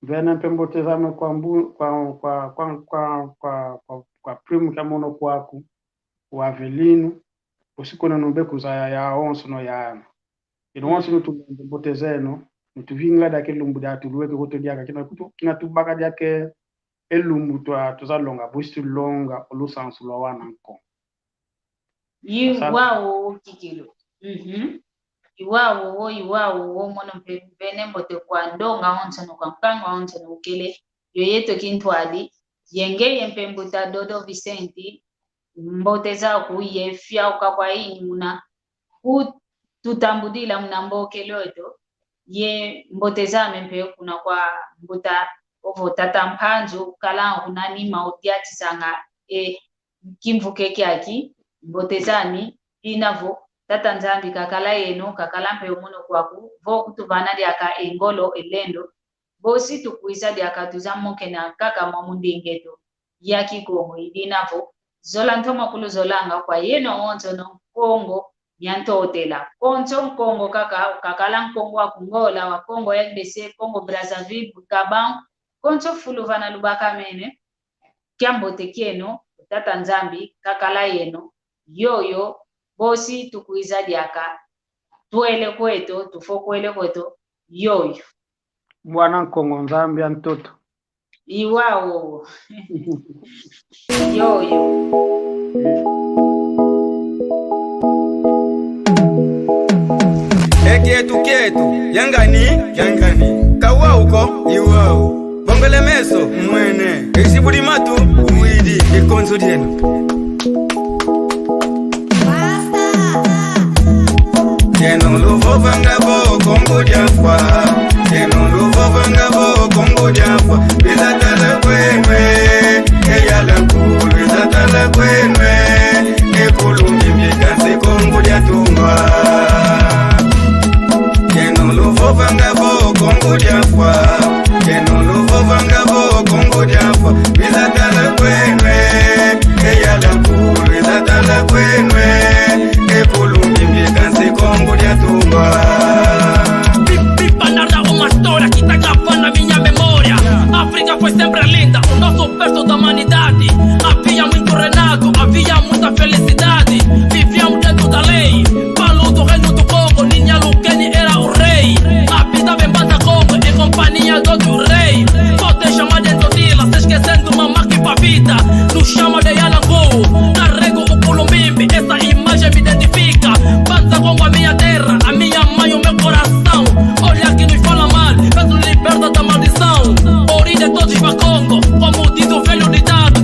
Mvene mpe mbote zame kwa mbu-, kwa, kwa, kwa primo kia mono kwaku, o Avelino, bosi kuna no beku zaya yawonso no yana. Eno wonso no tulende mbote zeno, no tuvingila diaka lumbu dia tulueke kweto diaka, kina kutu, kina tubaka diaka e lumbu twa, tuzalonga, bosi tulonga o lusansu lwa wana Nkongo. Asante. Iwau kikilu. Mhm. Iwau, iwau, mono mpe mvene mbote kwa ndonga onsono, kwa nkangu onsono ukele, yo yeto kintwadi, ye ngeye mpe mbuta Dodo Vicente, mbote zaku ye fiauka kwa inyi muna kututambudila muna mbokelo eto, ye mbote zame mpe kuna kwa mbuta ovo tata Mpanzu, kala kuna nima odiatisanga e kimvuke kiaki, mbote zami, i dina vo Tata Nzambi kakala yeno, kakala mpe o mono kwaku, vo kutuvana diaka e ngolo, e lendo, bosi tukwiza diaka twiza mokena kaka mwa mundinga eto ya Kikongo, i dina vo zola ntoma kuluzolanga kwa yeno awonsono Nkongo mia Ntotela. Konso Nkongo kaka, kakala Nkongo wa ku Ngola, wa Congo R D C, Congo Brazzaville, Gabon, konso fulu vana lubakamene, kiambote kieno, Tata Nzambi kakala yeno, yoyo, bosi tukwiza diaka, twele kweto, tufokwele kweto, yoyo. Bwana Nkongo Nzambi a ntoto. Iwau. Yoyo. Ekietu kietu, yangani, yangani. Kawau ko, iwau. Bongele meso, mwene. Isi budi matu, uwidi, ikonso dieno. Yeno luvovanga vo Kongo dia Mfwa. Yeno luvovanga vo Kongo dia Mfwa. Lwiza tala kwenu e. Eyala nkulu, lwiza tala kwenu e. Ekulu mimbi kansi Kongo dia Tungwa. Yeno luvovanga vo Kongo dia Mfwa. Yeno luvovanga vo Kongo dia Mfwa. Lwiza tala kwenu e. Eyala nkulu, lwiza tala kwenu e. Ekulu mimbi kansi Kongo dia Tungwa. Pi-, pipa nada uma história que tá gravando na minha memória. África foi sempre linda, o nosso berço da humanidade. Havia muito reinado, havia muita felicidade. Vivíamos dentro da lei. Paulo do Reino do Congo, Ninya Lukeni era o rei. Habitava em Mbanza Kongo, em companhia do outro rei. Pode chamar de Ntotila, se esquecendo Mamaki Pavita. Nos chama de Yalangu, carrego o Kulumbimbi, essa imagem me identifica. Mbanza Kongo, a minha terra, a minha mãe, o meu coração. Olha que nos fala mal, mas nos liberta da maldição. Origem de todos os Bakongo, como diz o velho ditado,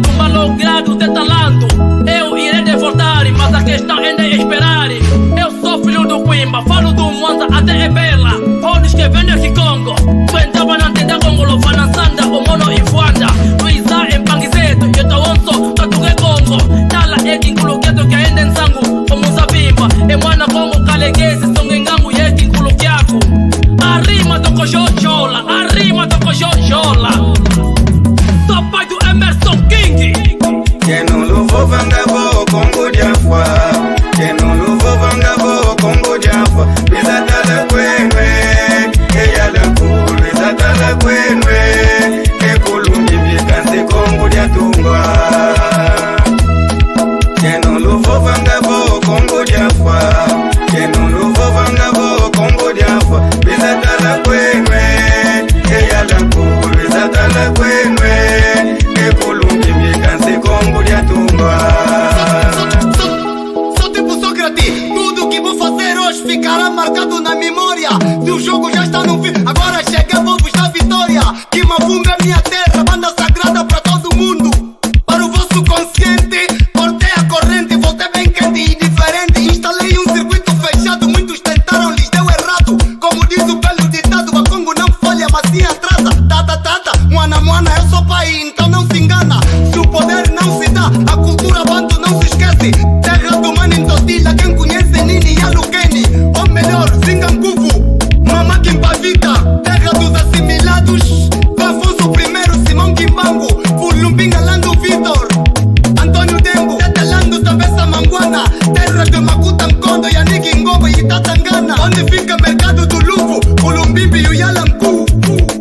Terra, banda sagrada pra todo mundo. Para o vosso consciente, cortei a corrente, voltei bem quente e diferente. Instalei um circuito fechado, muitos tentaram, lhes deu errado. Como diz o velho ditado, Bakongo não falha, mas sim atrasa. Tata, tata, mwana, mwana, eu sou pai, então não se engana. Se o poder não se dá, a cultura bantu não se esquece. Terra do Mano Ntotila, quem conhece Nini Yalukeni. Ou melhor, Zingankuvu, Mama Kimpavita. Terra dos assimilados, do Afonso primeiro, Simão Kimbangu, Fulumbinga Lando Vitor, António Dembo, Tete Lando, Tabessa Manguana, terra de Makuta Nkondo, Yannick Ngogo e Tata Ngana, onde fica Mercado do Luvo, Fulumbimbi e o Yalanku,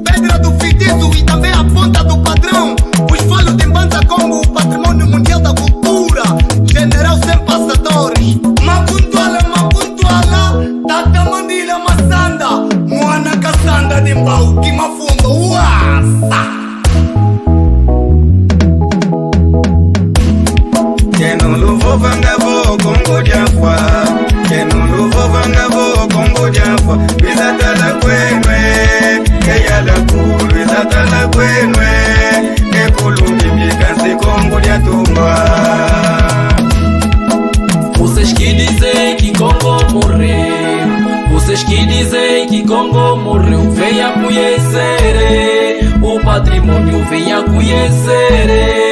Pedra do Fitiço e também a Ponta do Padrão, os falos de Mbanza Kongo, património mundial da cultura, general sem passadores. Makuntuala, Makuntuala, Tata Mandila Masanda, Mwana Kasanda de Mbau, Kimafundo, Uasa. Keno luvovanga vo Kongo diafwa. Keno luvovanga vo Kongo diafwa. Luiza tala kweno e, ke Yalaku, luiza tala kweno e, ke Fulumbimbi kansi Kongo diatumba. Vocês que dizem que Kongo morreu, vocês que dizem que Kongo morreu, venha conhecer o património, venha conhecer.